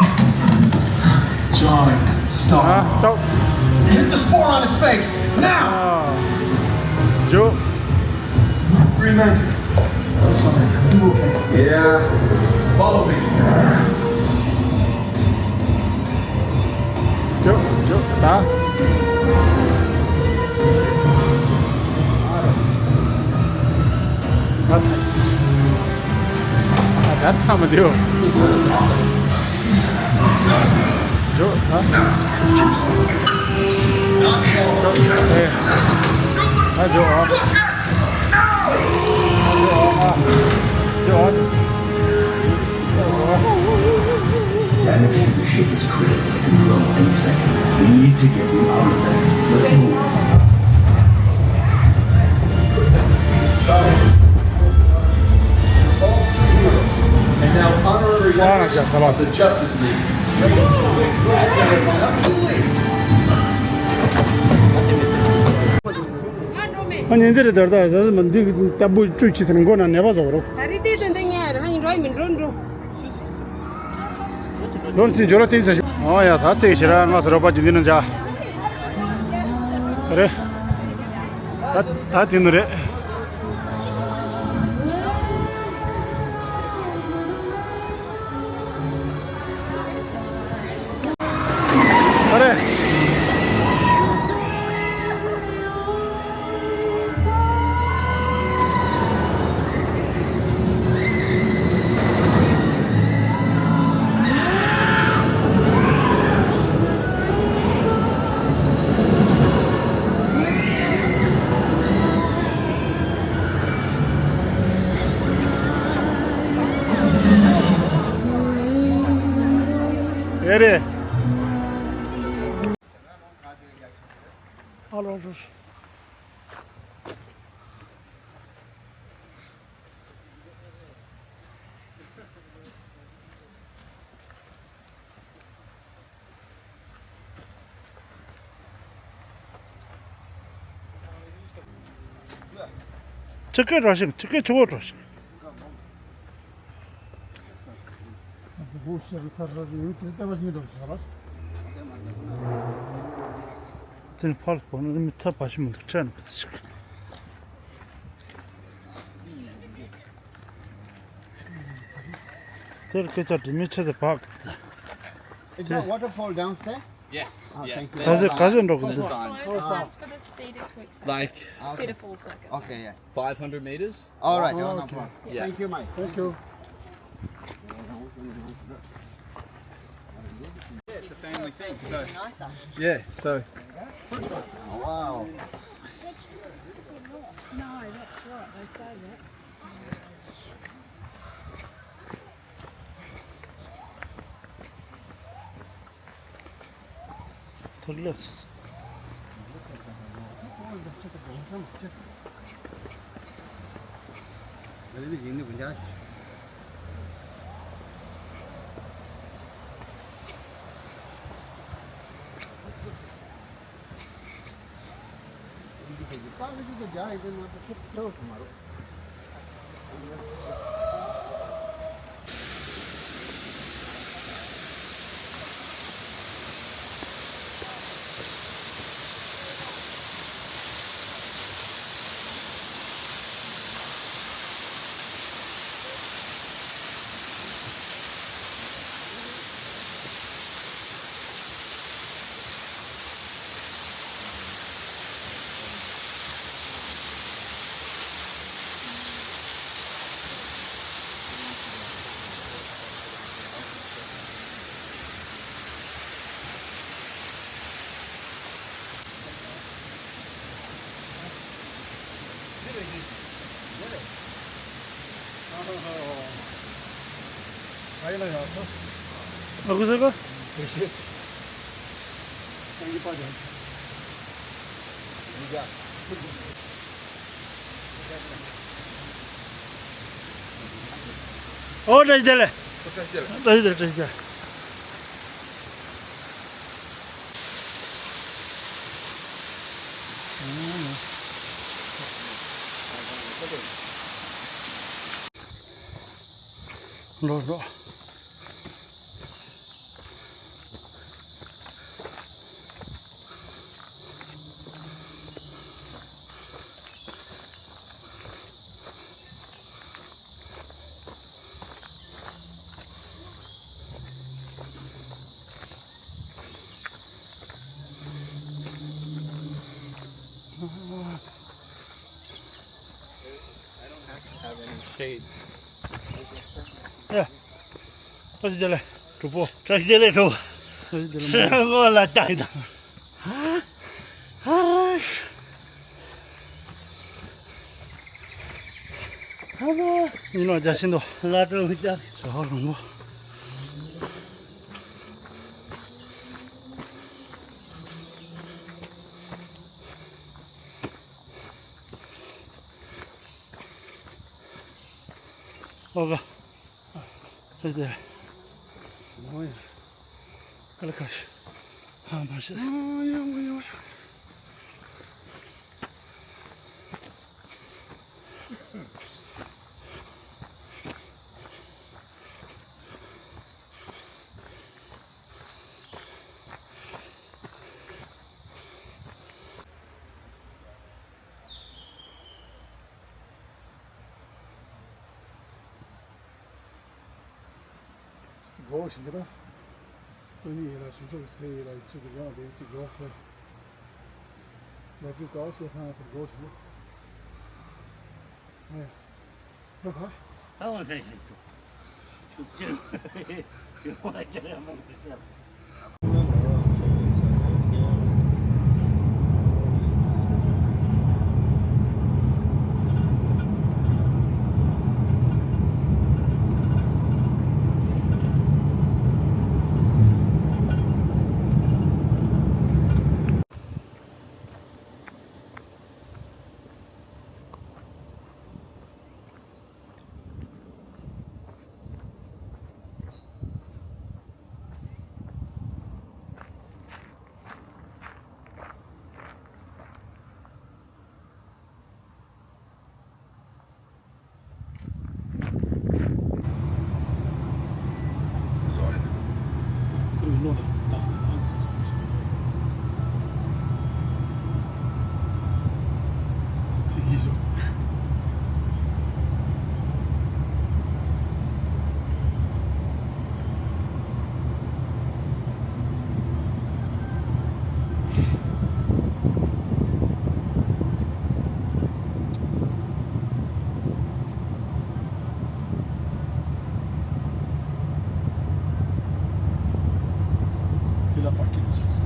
Join Star. ཨ་སྟོབས། Hit the spore on his face now. ཨ་ཇོ། Green Lantern. Something. You okay? Yeah. Follow me. ཇོ་ཇོ་ད། ད་ཚ་ཞིག་ད་ད་ཚ་མ་དེའོ། ཇོ་ད། ཇོ་ཨེ། ད་ཇོ་ཨ། ཇོ་ཨ། ཇོ་ཨ། Damage to the ship is critical and will end any second. We need to get you out of there. Let's move. And now honorary members of the Justice League. ཨ་ཉིན་དེ་རེད་ད་ད་ཟ་ཟི་མ་འདི་ལྟ་བུ་བཀྲུས་ཆེ་ཚེ་མགོ་ན་ནད་པ་བཟོ་རོགས། ད་རེས་དེ་དོན་དེ་ཉལ་རང་ཡིན་རོགས་མིན་འགྲོ་འགྲོ། ལོན་སྲིད་འཇོ་ར་ཏིང་ས་ཞིག་ཨོ་ཡ་ད་ཚེག་ཞེ་ར་ང་ས་རོ་པ་ཇི་འདི་ན་འཇའ་རེད། ད་ད་དེ་ནི་རེད། ཨ་རེ། ཨེ་རེད། ཨ་ལོ་ལོ། ཆི་ཀེ་རོ་ཤིང་། ཆི་ཀེ་ཆུ་བོ་རོ་ཤིང་། དེ་ནི་ཕར་ལ་བོར་ན་མི་ཐབས་པ་ཞིག་མི་འདུག་ཁྲལ་ནི་ཕུད་ཞིག་དེར་སྐད་ཆ་དྲི་མི་ཆེ་ཚེ་བག Is there waterfall downstairs? Yes. Oh, yeah. Thank you. ག་ཚོད་ག་ཚོད་འགྲོ་གི་འདུག Four signs for the Cedar Creek Circuit. Like, Cedar Falls Circuit. Okay, yeah. Five hundred meters. All right, oh, no problem. Yeah. Thank you, Mike. Thank you. Yeah, it's a family thing. So, yeah, so. Wow. No, that's right. They say that. ཐུགས་ལེགས་སོ། ཨོ་བཀྲ་ཤིས་བདེ་ལེགས། བཀྲ་ཤིས་བདེ་ལེགས། བཀྲ་ཤིས་བདེ་ལེགས། བཀྲ་ཤིས་བདེ་ལེགས། འགྲོ་འགྲོ། ཡ། བཀྲ་ཤིས་བདེ་ལེགས་གྲོགས་པོ། བཀྲ་ཤིས་བདེ་ལེགས་གྲོགས་པོ། བཀྲ་ཤིས་བདེ་ལེགས་མ། སེམས་ངོ་ལ་བཏང་དང་། ཧ་ཧ་ལོ། ཡིན་ནོ་རྒྱ་ཤིན་ཏུ། བླ་སྤྲུལ་རྒྱ་ཆོ་ཧ་ལོ་མོ། ཨོ་ག་ཨེ་ཙི། ཨོ་ཡ། ཀ་ལ་ཀ་ཤི། ཧ་མ་ཤི། ཨ་ཡ་ཝ་ཡ་ཝ་ཡ། སྒོ་ཞིག་གི་ད། སྟོད་ནི་ཡིན་ལ་ཞུ་ཕྱོགས་ཀྱི་སེ་ཡིན་ལ་ཡི་གཅིག་གི་ཡང་དེ་གཅིག་གི་ཧོ། ལོ་རྒྱུས་ཀ་བཤད་སང་ཟེར་སྒོ་ཞིག་ནི། ཨེ། ཧོ་ཧ། ཨ་ཝ་ཧེ་ཧེ་ཏོ། ཅུ་ཅུ། ཅུ་ཝ་ཅ་ཡ་མོ་ཏི་ཅ། དེ་ལ་པར་ཀིང་བྱས།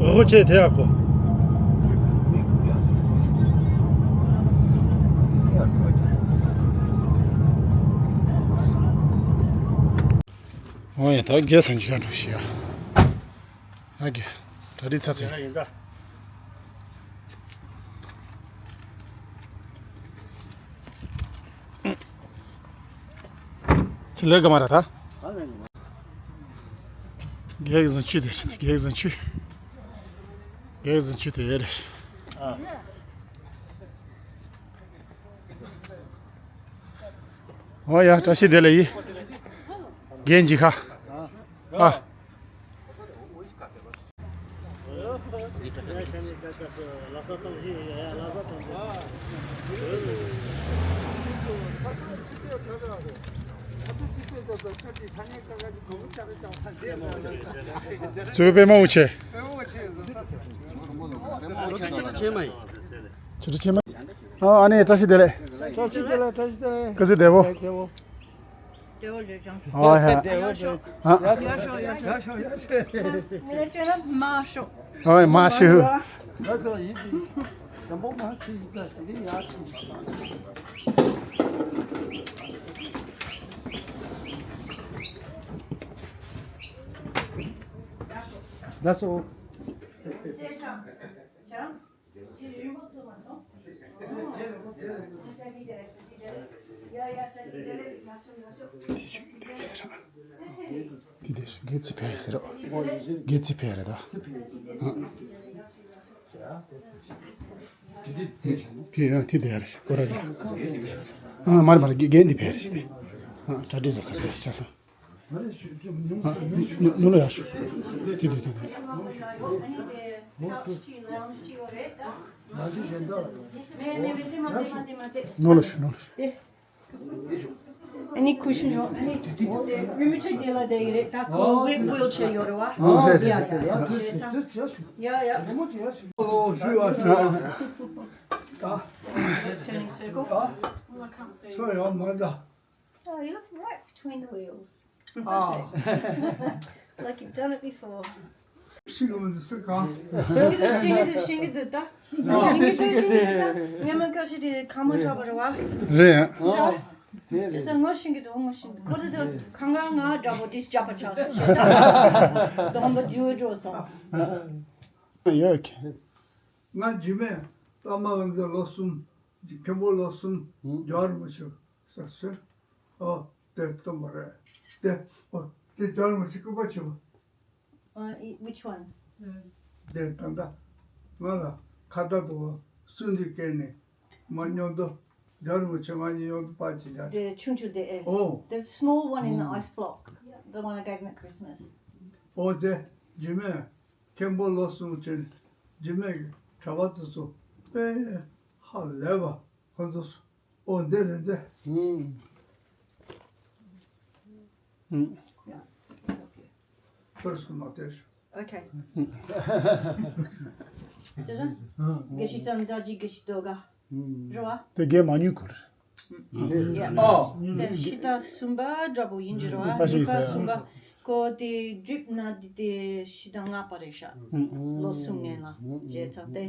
ཨོ་ཅེ་དེ་ཡག་གོ། ཨོ་ཡ་ད་རྒྱལ་སང་ཅི་ག་འགྲོ་ཤི་ཡ། ཨ་རྒྱལ་ད་རི་ཚ་ཚ། ཁྱོད་ལས་ཀ་མ་ར་ད། རྒྱལ་བཟང་ཆུ་དེ་རེད། རྒྱལ་བཟང་ཆུ། རྒྱལ་བཟང་ཆུ་དེ་རེད། ཨོ་ཡ་བཀྲ་ཤིས་བདེ་ལེགས་ཡིན། རྒྱལ་འཇིགས་ཁ། ཨ། གཙོས་པད་མ་འུ་ཆེ། ཆུ་ཆེ་མ། ཨ་ཨ་ནི་བཀྲ་ཤིས་བདེ་ལེགས། བཀྲ་ཤིས་བདེ་ལེགས། བཀྲ་ཤིས་བདེ་ལེགས། སྐུ་གཟུགས་བདེ་པོ། བདེ་པོ་ལོས་ཀྱང་། ཨོ་ཧ། ཡག་ཤོག་ཡག་ཤོག་ཨ། ཡག་ཤོག་ཡག་ཤོག་ཡག་ཤོག་ངས་བལྟས་ན་མ་ཤོག་ཨོ་མ་ཤོག་ལགས་སོ། དེ་དེ་སུ་གེ་ཚི་ཕེ་ཟེར་རོ། གེ་ཚི་ཕེ་རེད་ད། དེ་ཡང་དེ་དེ་རེད་ཀོ་ར་ཅི། ཨ་མ་རེད་མ་རེད། གེ་འདི་ཕེ་རེད་ཤི་དེ། ཨ་གྲ་སྒྲིག་ཟ་ས་ཕེ་ཆ་སོང་། ཨ་ནུ་ལ་ཡ་ཤུ། དེ་དེ་དེ་དེ། ནོ་ལ་ཤུ་ནོ་ལ་ཤུ། དེ་ཞུ། ཨ་ནི་ཁུ་ཤུ་ཉོ། ཨ་ནི་དེ་རི་མོ་ཆེ་དེ་ལ་བསྡད་ཀྱི་རེད། ད་ཁོ་ཝིལ་ཆེར་ཡོད་རེད་བ། ཨོ་རེད་རེད་རེད། ཡ་ཡ་ཡ། ཨོ་ཞུ་བ་ཞུ་བ། ད་ཚོ་ཡོང་མ་ད། Oh, you look right between the wheels. Ah. Like you've done it before. ཤིང་གི་འདུག་ཤིང་གི་འདུག་ཤིང་གི་འདུག་ད། ཤིང་གི་འདུག་ཤིང་གི་འདུག་ད། ངས་མ་ཁ་ཤས་དེ་ཁ་མོ་གྲགས་པ་རེད་བ། རེད། ཨོ། དེ་ཚོ་ངོ་ཤིང་གི་འདུག་ངོ་ཤིང་གི་འདུག་ཁོ་ཚོ་དེ་གང་ག་ང་འདྲ་པོ་དེ་ཞབས་པ་ཆགས་སོང་ཞེས་ད། སྡོམ་པ་འཇུ་འགྲོ་སོང་། ཡོད་ཀྱི། ང་རྗེས་མའི་བླ་མ་ང་ཚོ་ལོ་གསུམ། མཁན་པོ་ལོ་གསུམ། རྒྱལ་བ་རིན་པོ་ཆེ་ས་ཟེར། ཨོ། དེ་སྟོན་པ་རེད། དེ་ཨོ་དེ་རྒྱལ་བ་རིན་པོ་ཆེ་སྐུ་པར་བྱེད་པ། Uh, which one? དེ་ད་ལྟ་ང་ལ་ཁ་བརྡ་དུ་བ་སུན་དི་སྐད་ནས་མ་སྙོན་དུ་རྒྱལ་བ་རིན་པོ་ཆེ་ང་གཉིས་སྙོན་དུ་པར་གྱི་རྒྱ། དེ་ཆུང་ཆུང་དེ་ཨེ། ཨོ། The small one in the ice block. The one I gave him at Christmas. ཨོ་དེ་རྗེས་མའི་མཁན་པོ་ལོ་གསུམ་ཕྱིན། རྗེས་མའི་གྲྭ་པ་དེ་ཚོ་དཔེ་ཧ་ལས་པ་ཁོ་ཚོ། ཨོ་འདི་རེད་འདི། ཧུམ། ཧུམ། ཁོར་སོང་མ་དེར། Okay. ཅེ་ར། དགེ་བཤེས་སམ་རྡོ་རྗེ་དགེ་བཤེས་རྡོ་དགའ། རེད་བ། དེ་རྒན་མ་ཉུང་ཁུར། Yeah. ཨོ། དེ་ཕྱི་ཟླ་གསུམ་པ་འདྲ་པོ་ཡིན་གྱི་རེད་བ། ཕྱི་ཟླ་གསུམ་པ། ཁོ་དེ་གྲིབ་ན་དེ་དེ་ཕྱི་ཟླ་ལྔ་པ་རེད་ཤག་ལོ་གསུམ་སྔོན་ལ་རེད་ཚ་དེ།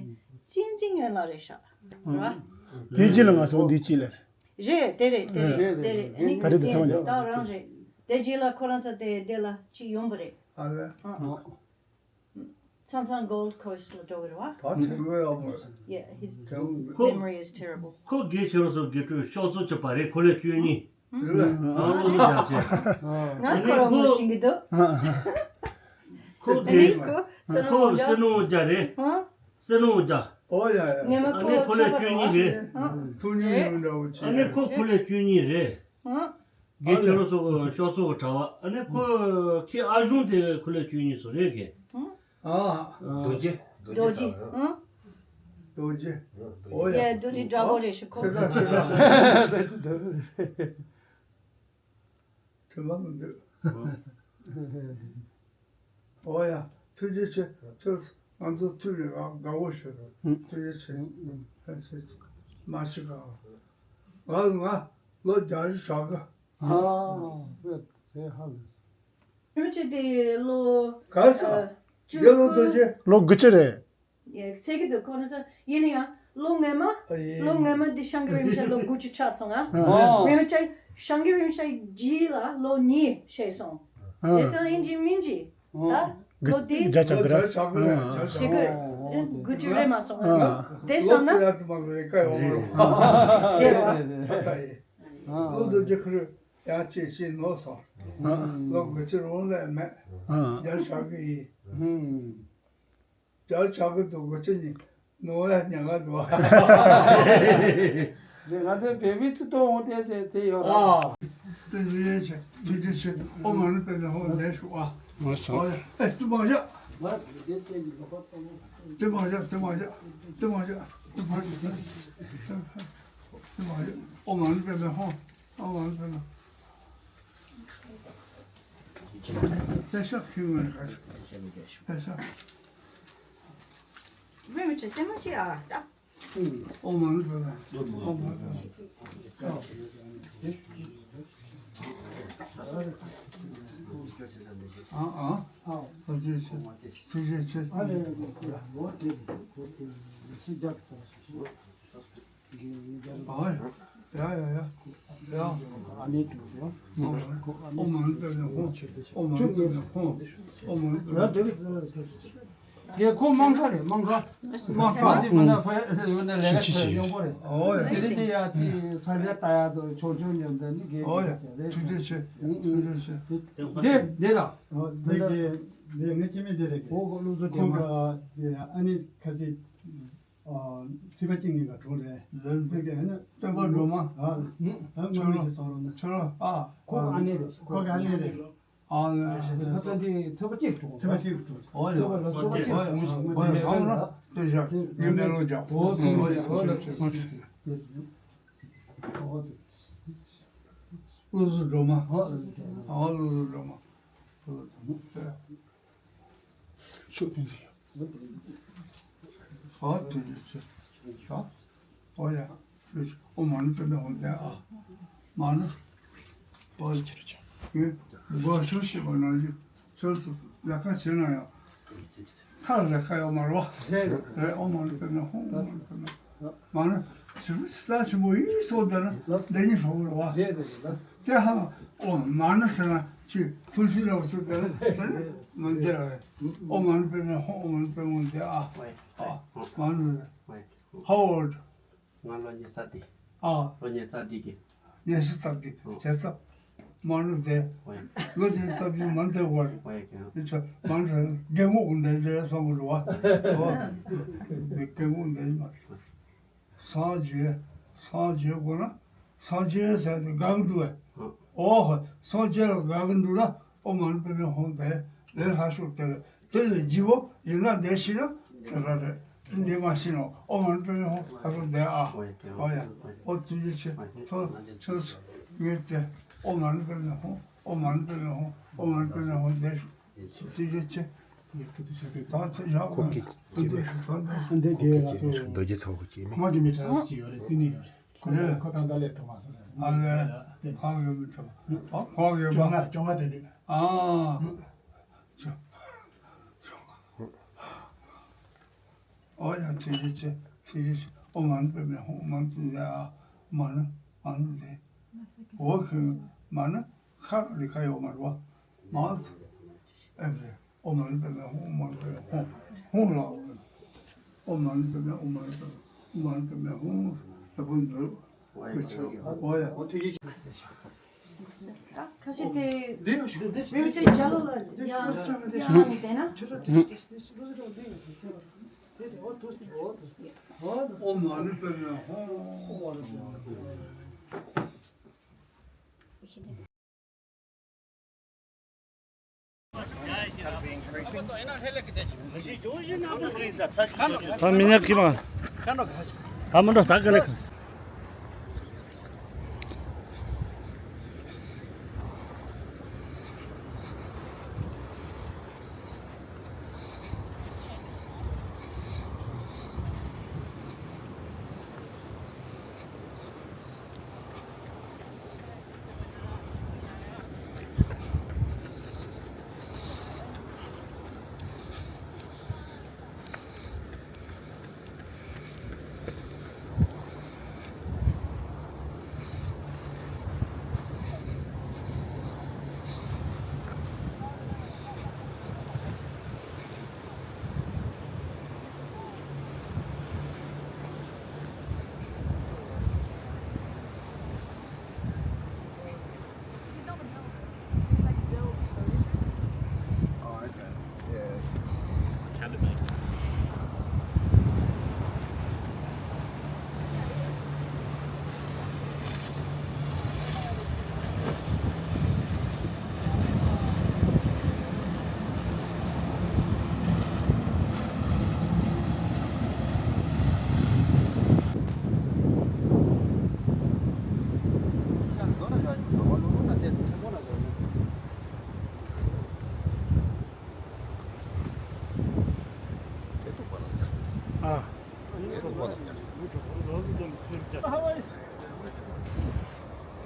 ཙིང་ཙིང་སྔོན་ལ་རེད་ཤག་རེད་བ། དེའི་རྗེས་ལ་ང་ཚོ་འདི་གཅིག་ལ། རེད་དེ་རེད་དེ་རེད་དེ་རེད། ཨ་ནི་ད་རེད་དེ་ད་ད་རང་རེད། དེ་རྗེས་ལ་ཁོ་རང་ཚོ་དེ་དེ་ལ་གཅིག་ཡོང་པ་རེད། ཨ་ལེ། ཨ། མཚམས་མཚམས་Gold Coast ལ་འགྲོ་གི་རེད་བ། ད་དྲན་གི་ཡོད་མ་རེད། Yeah, his memory is terrible. ཁོ་དགེ་ཆེ་རུ་སོགས་དགེ་ཕྲུག་ཤོག་ཚོ་ཆོད་པ་རེད། ཁོ་ལས་བཅུ་གཉིས། རེད། ཨ་ལོ་རྒྱ་ཆེ། ང་ཁོ་རང་ངོ་ཤེས་ཀྱི་འདུག་ཁོ་དགེ། ཁོ་སེ་ནོ་རྒྱ་རེད། སེ་ནོ་རྒྱ། ཨོ་ཡ་ཡ། ངས་མ་ཨ་ནི་ཁོ་ཁོ་ལས་བཅུ་གཉིས་རེད། ཐུགས་ཉིད་ཡོད་འདྲ་བོ་ཆེ། ཨ་ནི་ཁོ་ཁོ་ལས་བཅུ་གཉིས་རེད། དགེ་ཆེ་རུ་སོགས་ཤོག་ཚོ་གྲྭ་བ། ཨ་ནི་ཁོ་ཁྱི་ཨ་གཞུང་དེ་ཁོ་ལས་བཅུ་གཉིས་སུ་རེད་གི། ཨ། རྡོ་རྗེ། རྡོ་རྗེ། ཨ། རྡོ་རྗེ། ཨོ་ཡ། ཡ་རྡོ་རྗེ་འདྲ་པོ་རེད་ཤི་ཁོ། སེ་ག་སེ་ག་དྲི་མ་མི་འདུག་ཨོ་ཡ། ཐུགས་རྗེ་ཆེ། ཁྱོད་ང་ཚོ་ཐུགས་ནས་དགའ་བོ་ཞུ། ཐུགས་རྗེ་ཆེ། ཐུགས་རྗེ་ཆེ། མ་ཤི་ག་ང་ང་ལོ་བརྒྱད་ཅུ་གྲགས་གི། ཨ། དེ་ཧ་ལས། ཡོད་ཅེ་དེ་ལོ། ག་ས། ཨ། རྒྱལ་ལོ་རྡོ་རྗེ། ལོ་དགུ་བཅུ་རེད། ཡ་ཚེ་གི་དུ་ཁོ་ན་ས་ཡིན་ན་ཡང་ལོ་སྔོན་མ། ཨ་ཡིན། ལོ་སྔོན་མ་འདི་ཤང་གི་རིམ་ཤ་ལོ་དགུ་བཅུ་ཆགས་སོང་ང་། ཨ། སྔོན་མ་ཆ་ཤང་གི་རིམ་ཤ་རྗེས་ལ་ལོ་གཉིས་བྱས་སོང་། ཨ། དེ་ཙང་ཡིན་གྱི་མིན་གྱི། ད་ལོ་དེ། བརྒྱ་ཆ་གི་རེད། བརྒྱ་ཆ་གི་རེད། བརྒྱ་ཆ་ཤི་གི་རེད། དགུ་བཅུ་རེད་མ་སོང་ང་། ཨ། དེ་བསམ་ན། ལོ་ཚེ་ཡ་དུ་མ་རེད་ཀ་ཡོང་རེད། དེ་ཙང་། ད་ད་ཡིན། ཨ། ལོ་དགུ་བཅུ་ཁུར་ཡང་ཅི་ཞིག་ནོར་སོང་། ཨ། ལོ་དགུ་བཅུ་རོང་ལས་མེད། ཨ། བརྒྱ་ཆ་གི་ཡིན། ཨ། བརྒྱ་ཆ་གི་འདུག་དགུ་བཅུ་ཉིན་ནོར་ཡ་ཉེན་ཁ་འདུག་ང་ཚོའི་བོད་མི་ཚོ་གཏོང་འོང་དེ་ཟེར་དེ་ཡོད་ར། ཨ། དེ་ཡོད་ཆེ་དེ་དེ་ཆེ་ཨོ་མ་ནི་པེ་ནི་ཧོ་ལེ་ཤུ་ཨ། ཨོ་སོ། ཨོ་ཡ། ཨེ་དུ་མ་བཞག་དུ་མ་བཞག་དུ་མ་བཞག་དུ་མ་བཞག་དུ་མ་བཞག་ཨོ་མ་ནི་པེ་ནི་ཧོ། ཨོ་མ་ནི་པེ་ནི། དེ་ཤག་ཤིང་བའི་ཁ་ཤག་དེ་ཤག་བེ་མི་ཆེ་དེ་མ་ཆེ་ཨ་ད། ཨོ་མ་ནི་པེ་ལ། ཨོ་མ་ནི་པེ་ལ། ཨ་ཨ། ཨ་ཅེ་ཆེ། ཆེ་ཆེ་ཆེ། ཨ་ཡ་ཡ་ཡ། ཨོ་མ་ནི་པེ་ལ་ཧོ། ཨོ་མ་ནི་པེ་ལ་ཧོ། ཨོ་མ་ནི་པེ་ལ། དེ་ཁོ་དམངས་ཁ་རེད། དམངས་ཁ། དམངས་ཁ། ང་ཚོའི་མི་སྣ་ཕ་ཡ་ཡོད་ན་ལས་ཀ་བྱེད་ཡོང་གི་རེད། ཨོ་ཡ། དེ་རིང་དེ་ཡ་ཅིག་ས་ཆ་ལྟ་ཡ་དང་ཆོག་ཆོག་ཉོ་འདི་ནི་དགེ་ཨོ་ཡ། རེད། ཐུགས་རྗེ་ཆེ། ཐུགས་རྗེ་ཆེ། དེ་དེ་ལ། ཨོ་དེ་དེ་དེ་ངའི་སྐྱེ་དམན་དེ་རེད། ཁོ་ཁོ་བློ་གཟུ་དེ་ཁོང་མ། ག་དེ་ཨ་ནི་ཁ་སི། ཨ། ཚེས་པ་གཅིག་ཉིན་ལ་གྲོངས་རེད། ལན་དེ་ག་ནི་སྟོན་པ་སྒྲོལ་མ། ཨ། ཨ་ང་མི་ཞིག་སོང་རུང་ན། ཁྱོད་ལ་ཨ། ཁོ་ག་ཨ་ནེ་རེད། ཁོ་ག་ཨ་ནེ་རེད། ཨ་ལ། ད་ལྟ་འདི་ཚེས་པ་གཅིག་གྲོངས། ཚེས་པ་གཅིག་གྲོངས། ཨོ་ཡ། ཚེས་པ་ལ་ཚེས་པ་གཅིག་གྲོངས་ཤིག་ཨོ་ཡ། ཨོ་ཡ། ཧང་ལ་ལྟོས་བཞག་ངས་མེ་ལོང་རྒྱག་ཨོ་ཚེས་པ་གཅིག་གྲོངས་ཤིག་ཨོ་ཚེས་པ་གཅིག་གྲོངས་ཤིག་བློ་གཟུ་སྒྲོལ་མ། ཨ་བློ་གཟུ་སྒྲོལ་མ། བློ་གཟུ་སྒྲོལ་མ། ཤུགས་བསྟན་ཟིན་ཡོད། ཨ་དེ་ནས་ཆེ། ཤ། ཨོ་ཡ། ཨོ་མ་ཎི་པདྨེ་ཧཱུྃ་ལྡན་ཨ། མ་ཎི། ཨོ་ཡ། ངས་འགོ་ཤོར་ཤེས་པ་ནང་བཞིན་ཁྱོད་ཚོ་ལས་ཀ་བྱེད་ན་ཡང་། ཁ་ལས་ཁ་ཡོད་མ་རེད་བ། རེད། ཨོཾ་མ་ཎི་པདྨེ་ཧཱུྃ། ཨོཾ་མ་ཎི་པདྨེ། མ་ཎི་ཞིབ་རྩ་ཆེན་པོ་ཡིན་སོགས་དེ་ལ་ལས་ཉིན་ཧྲོག་རེད་བ། དེ་ཧ་ཨོཾ་མ་ཎི་ཟེར་ན་ཅི་ཐུགས་སུ་ལ་སོགས་དེ་ལ་དེ་ལ་མ་འདི་རེད། ཨོཾ་མ་ཎི་པདྨེ་ཧཱུྃ། ཨོཾ་མ་ཎི་པདྨེ་ཧཱུྃ་ལྡན་ཨ། ཨ་མ་ཎི་རེད། How old? ང་ལོ་ཉི་ཤུ་རྩ་བདུན། ཨ། ལོ་ཉི་ཤུ་རྩ་བདུན་གྱི། ཉི་ཤུ་རྩ་བདུན། ཨོ། བྱས་ཙང་། མ་ཎི་འདི། ཨོ་ཡ། ལོ་ཉི་ཤུ་རྩ་བདུན་མ་འདས་བར། ཨོ་ཡ། ཁྱོད། འདི་ཚོ་མ་ཎི་ཟེར་རྒན་གོག་འདི་འདྲ་སོང་གི་རེད་བ། ཨོ། འདི་རྒན་གོག་འདི་མ་རེད། སངས་རྒྱས། སངས་རྒྱས་དགོས་ན། སངས་རྒྱས་ཟེར་ཏེ་དགའ་གི་འདུག་བས། ཨོ། སངས་རྒྱས་ལ་དགའ་གི་འདུག་ན། ཨོཾ་མ་ཎི་པདྨེ་ཧཱུྃ་ལྡན་ལས་སླ་ཤོས་དེ་རེད། དེ་ལས་ལྗིད་པོ་ཡིན་ན་འདི་ཤེས་ན་ཚེ་རབས་རེད། དེ་འདི་མ་ཤེས་ན་ཨོཾ་མ་ཎི་པདྨེ་ཧཱུྃ་ལྷ་ཚོགས་ལྡན་ཨ། ཨོ་ཡ། ཨོ་ཡ། ཨོ་ཐུགས་རྗེ་ཆེ། ཐུགས་ཆེ་ངས་དེ་ཨོཾ་མ་ཎི་པདྨེ་ཧཱུྃ། ཨོཾ་མ་ཎི་པདྨེ་ཧཱུྃ། ཨོཾ་མ་ཎི་པདྨེ་ཧཱུྃ་ལྡན་ཐུགས་རྗེ་ཆེ། ཐུགས་རྗེ་ཆེ། ད་ཚེ་ཞག་ཁོ་གི་ད་ཚེ་ཞག་ད་ཚེ་ཨ་འདི་རྒན་ལགས་སོ། རྡོ་རྗེ་ཚ་བོ་ཅེས་མིང་། ཁོང་གི་མི་གྲངས་ཤིག་ཡོད་རེད། སིད་ནི་ཡོད་རེད། ཁོ་ལ་ཁོ་ཏང་ཏ་ལས་ཐུབ་མ་སོང་ཟེར། ཨ་ལས། ཁོང་གི་མི་ཐུབ། ཨ་ཁོང་གི་བཅོ་ལྔ། བཅོ་ལྔ་དེ་འདྲ། ཨ། ཨོ་ཡ། ཐུགས་རྗེ་ཆེ། ཐུགས་རྗེ་ཆེ། ཨོཾ་མ་ཎི་པདྨེ་ཧཱུྃ། མ་ཎི་ཏུ་ཡ། མ་ཎི། མ་ཎི་ཏེ། འོ་ཁྱོད་མ་ཎི་ཁ་ལ་ཁ་ཡོད་མ་རེད་བ། མ་ཨེ་རེད། ཨོཾ་མ་ཎི་པདྨེ་ཧཱུྃ། ཨོཾ་མ་ཎི་པདྨེ་ཧཱུྃ། ཨོཾ་མ་ཎི་པདྨེ་ཧཱུྃ་ལ། ཨོཾ་མ་ཎི་པདྨེ། ཨོཾ་མ་ཎི་པདྨེ། ཨོཾ་མ་ཎི་པདྨེ་ཧཱུྃ། ཨོ་ཡ། ཨོ་ཐུགས་རྗེ་ཆེ། ཁ་ཤས་དེ་མི་བྱེད་རྒྱ་ལོ་ལ་ཡང་ཡང་བསྟན་ན། ཨོཾ་མ་ཎི་པདྨེ་ཧཱུྃ། ད་མི་ཉག་གི་མ། ད་མི་འགྲོ་ད་ག་ལེ།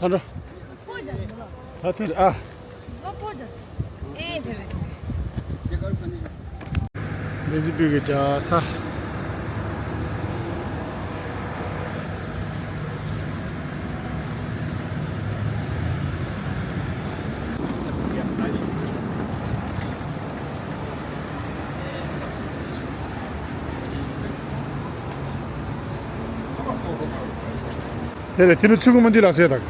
ཨ། ད་འགྲོ། ད་དེར་ཨ། ལེ་ཟི་བུ་གི་རྒྱལ་ས། དེ་ལས་དེ་ནི་ཚུར་གུ་མ་འདི་ལ་ཟེར་དང་།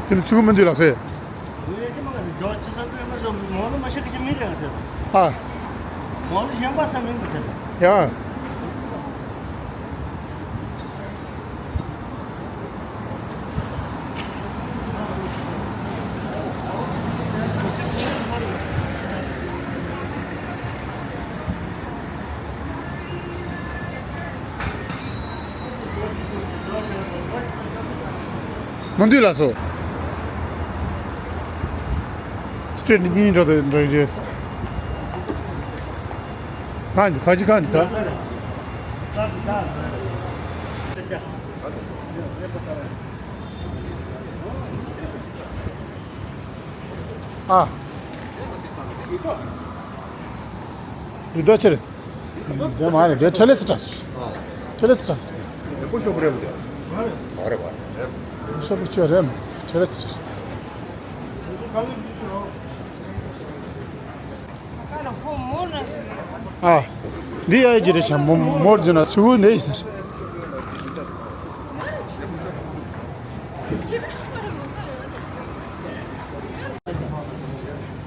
དེ་ནི་ཚུར་གུ་མ་འདི་ལ་ཟེར། ཨ། ཡ། མ་འདུས་ལ་སོ། སི་ཊི་རིཊ་གཉིས་འགྲོ་དེ་འགྲོ་རེད་ས། གང་འདི་ཁ་ཅིག་གང་འདི་ད། ཨ། རི་དྭགས་ཆེ་རེད། དེ་མ་རེད་དེ་ཁྲེ་ལེ་སི་ཏྲ་སི། ཁྲེ་ལེ་སི་ཏྲ་སི། ལེགས་པོ་ཤོག་བུ་རེད་མོ་དེ། ག་རེ་བ། ཤོག་བུ་ཆེ་རེད་མོ་ཁྲེ་ལེ་སི་ཏྲ་སི། ཨ། འདི་ཨའི་ཅི་རེད་ཤག་མོ་མོར་རྫུན་ན་ཚུར་འདི་ཡིན་ཟེར།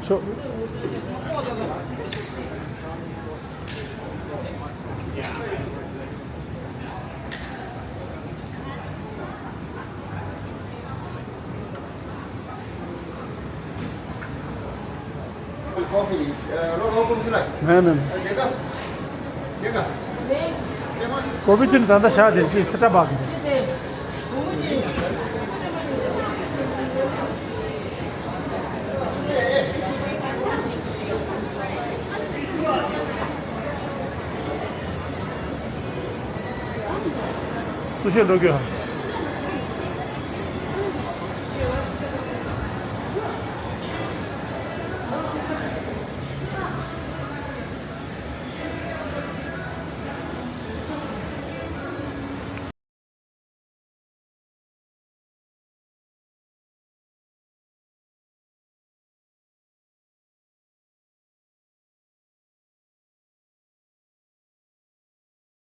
ཤོག་ནས་ནས། ཀོ་བི་ཅུན་ད་ལྟ་ཞག་དེ་ཅི་སི་ཏྲ་བག་གི། སུ་ཞིག་འགྲོ་རྒྱུ།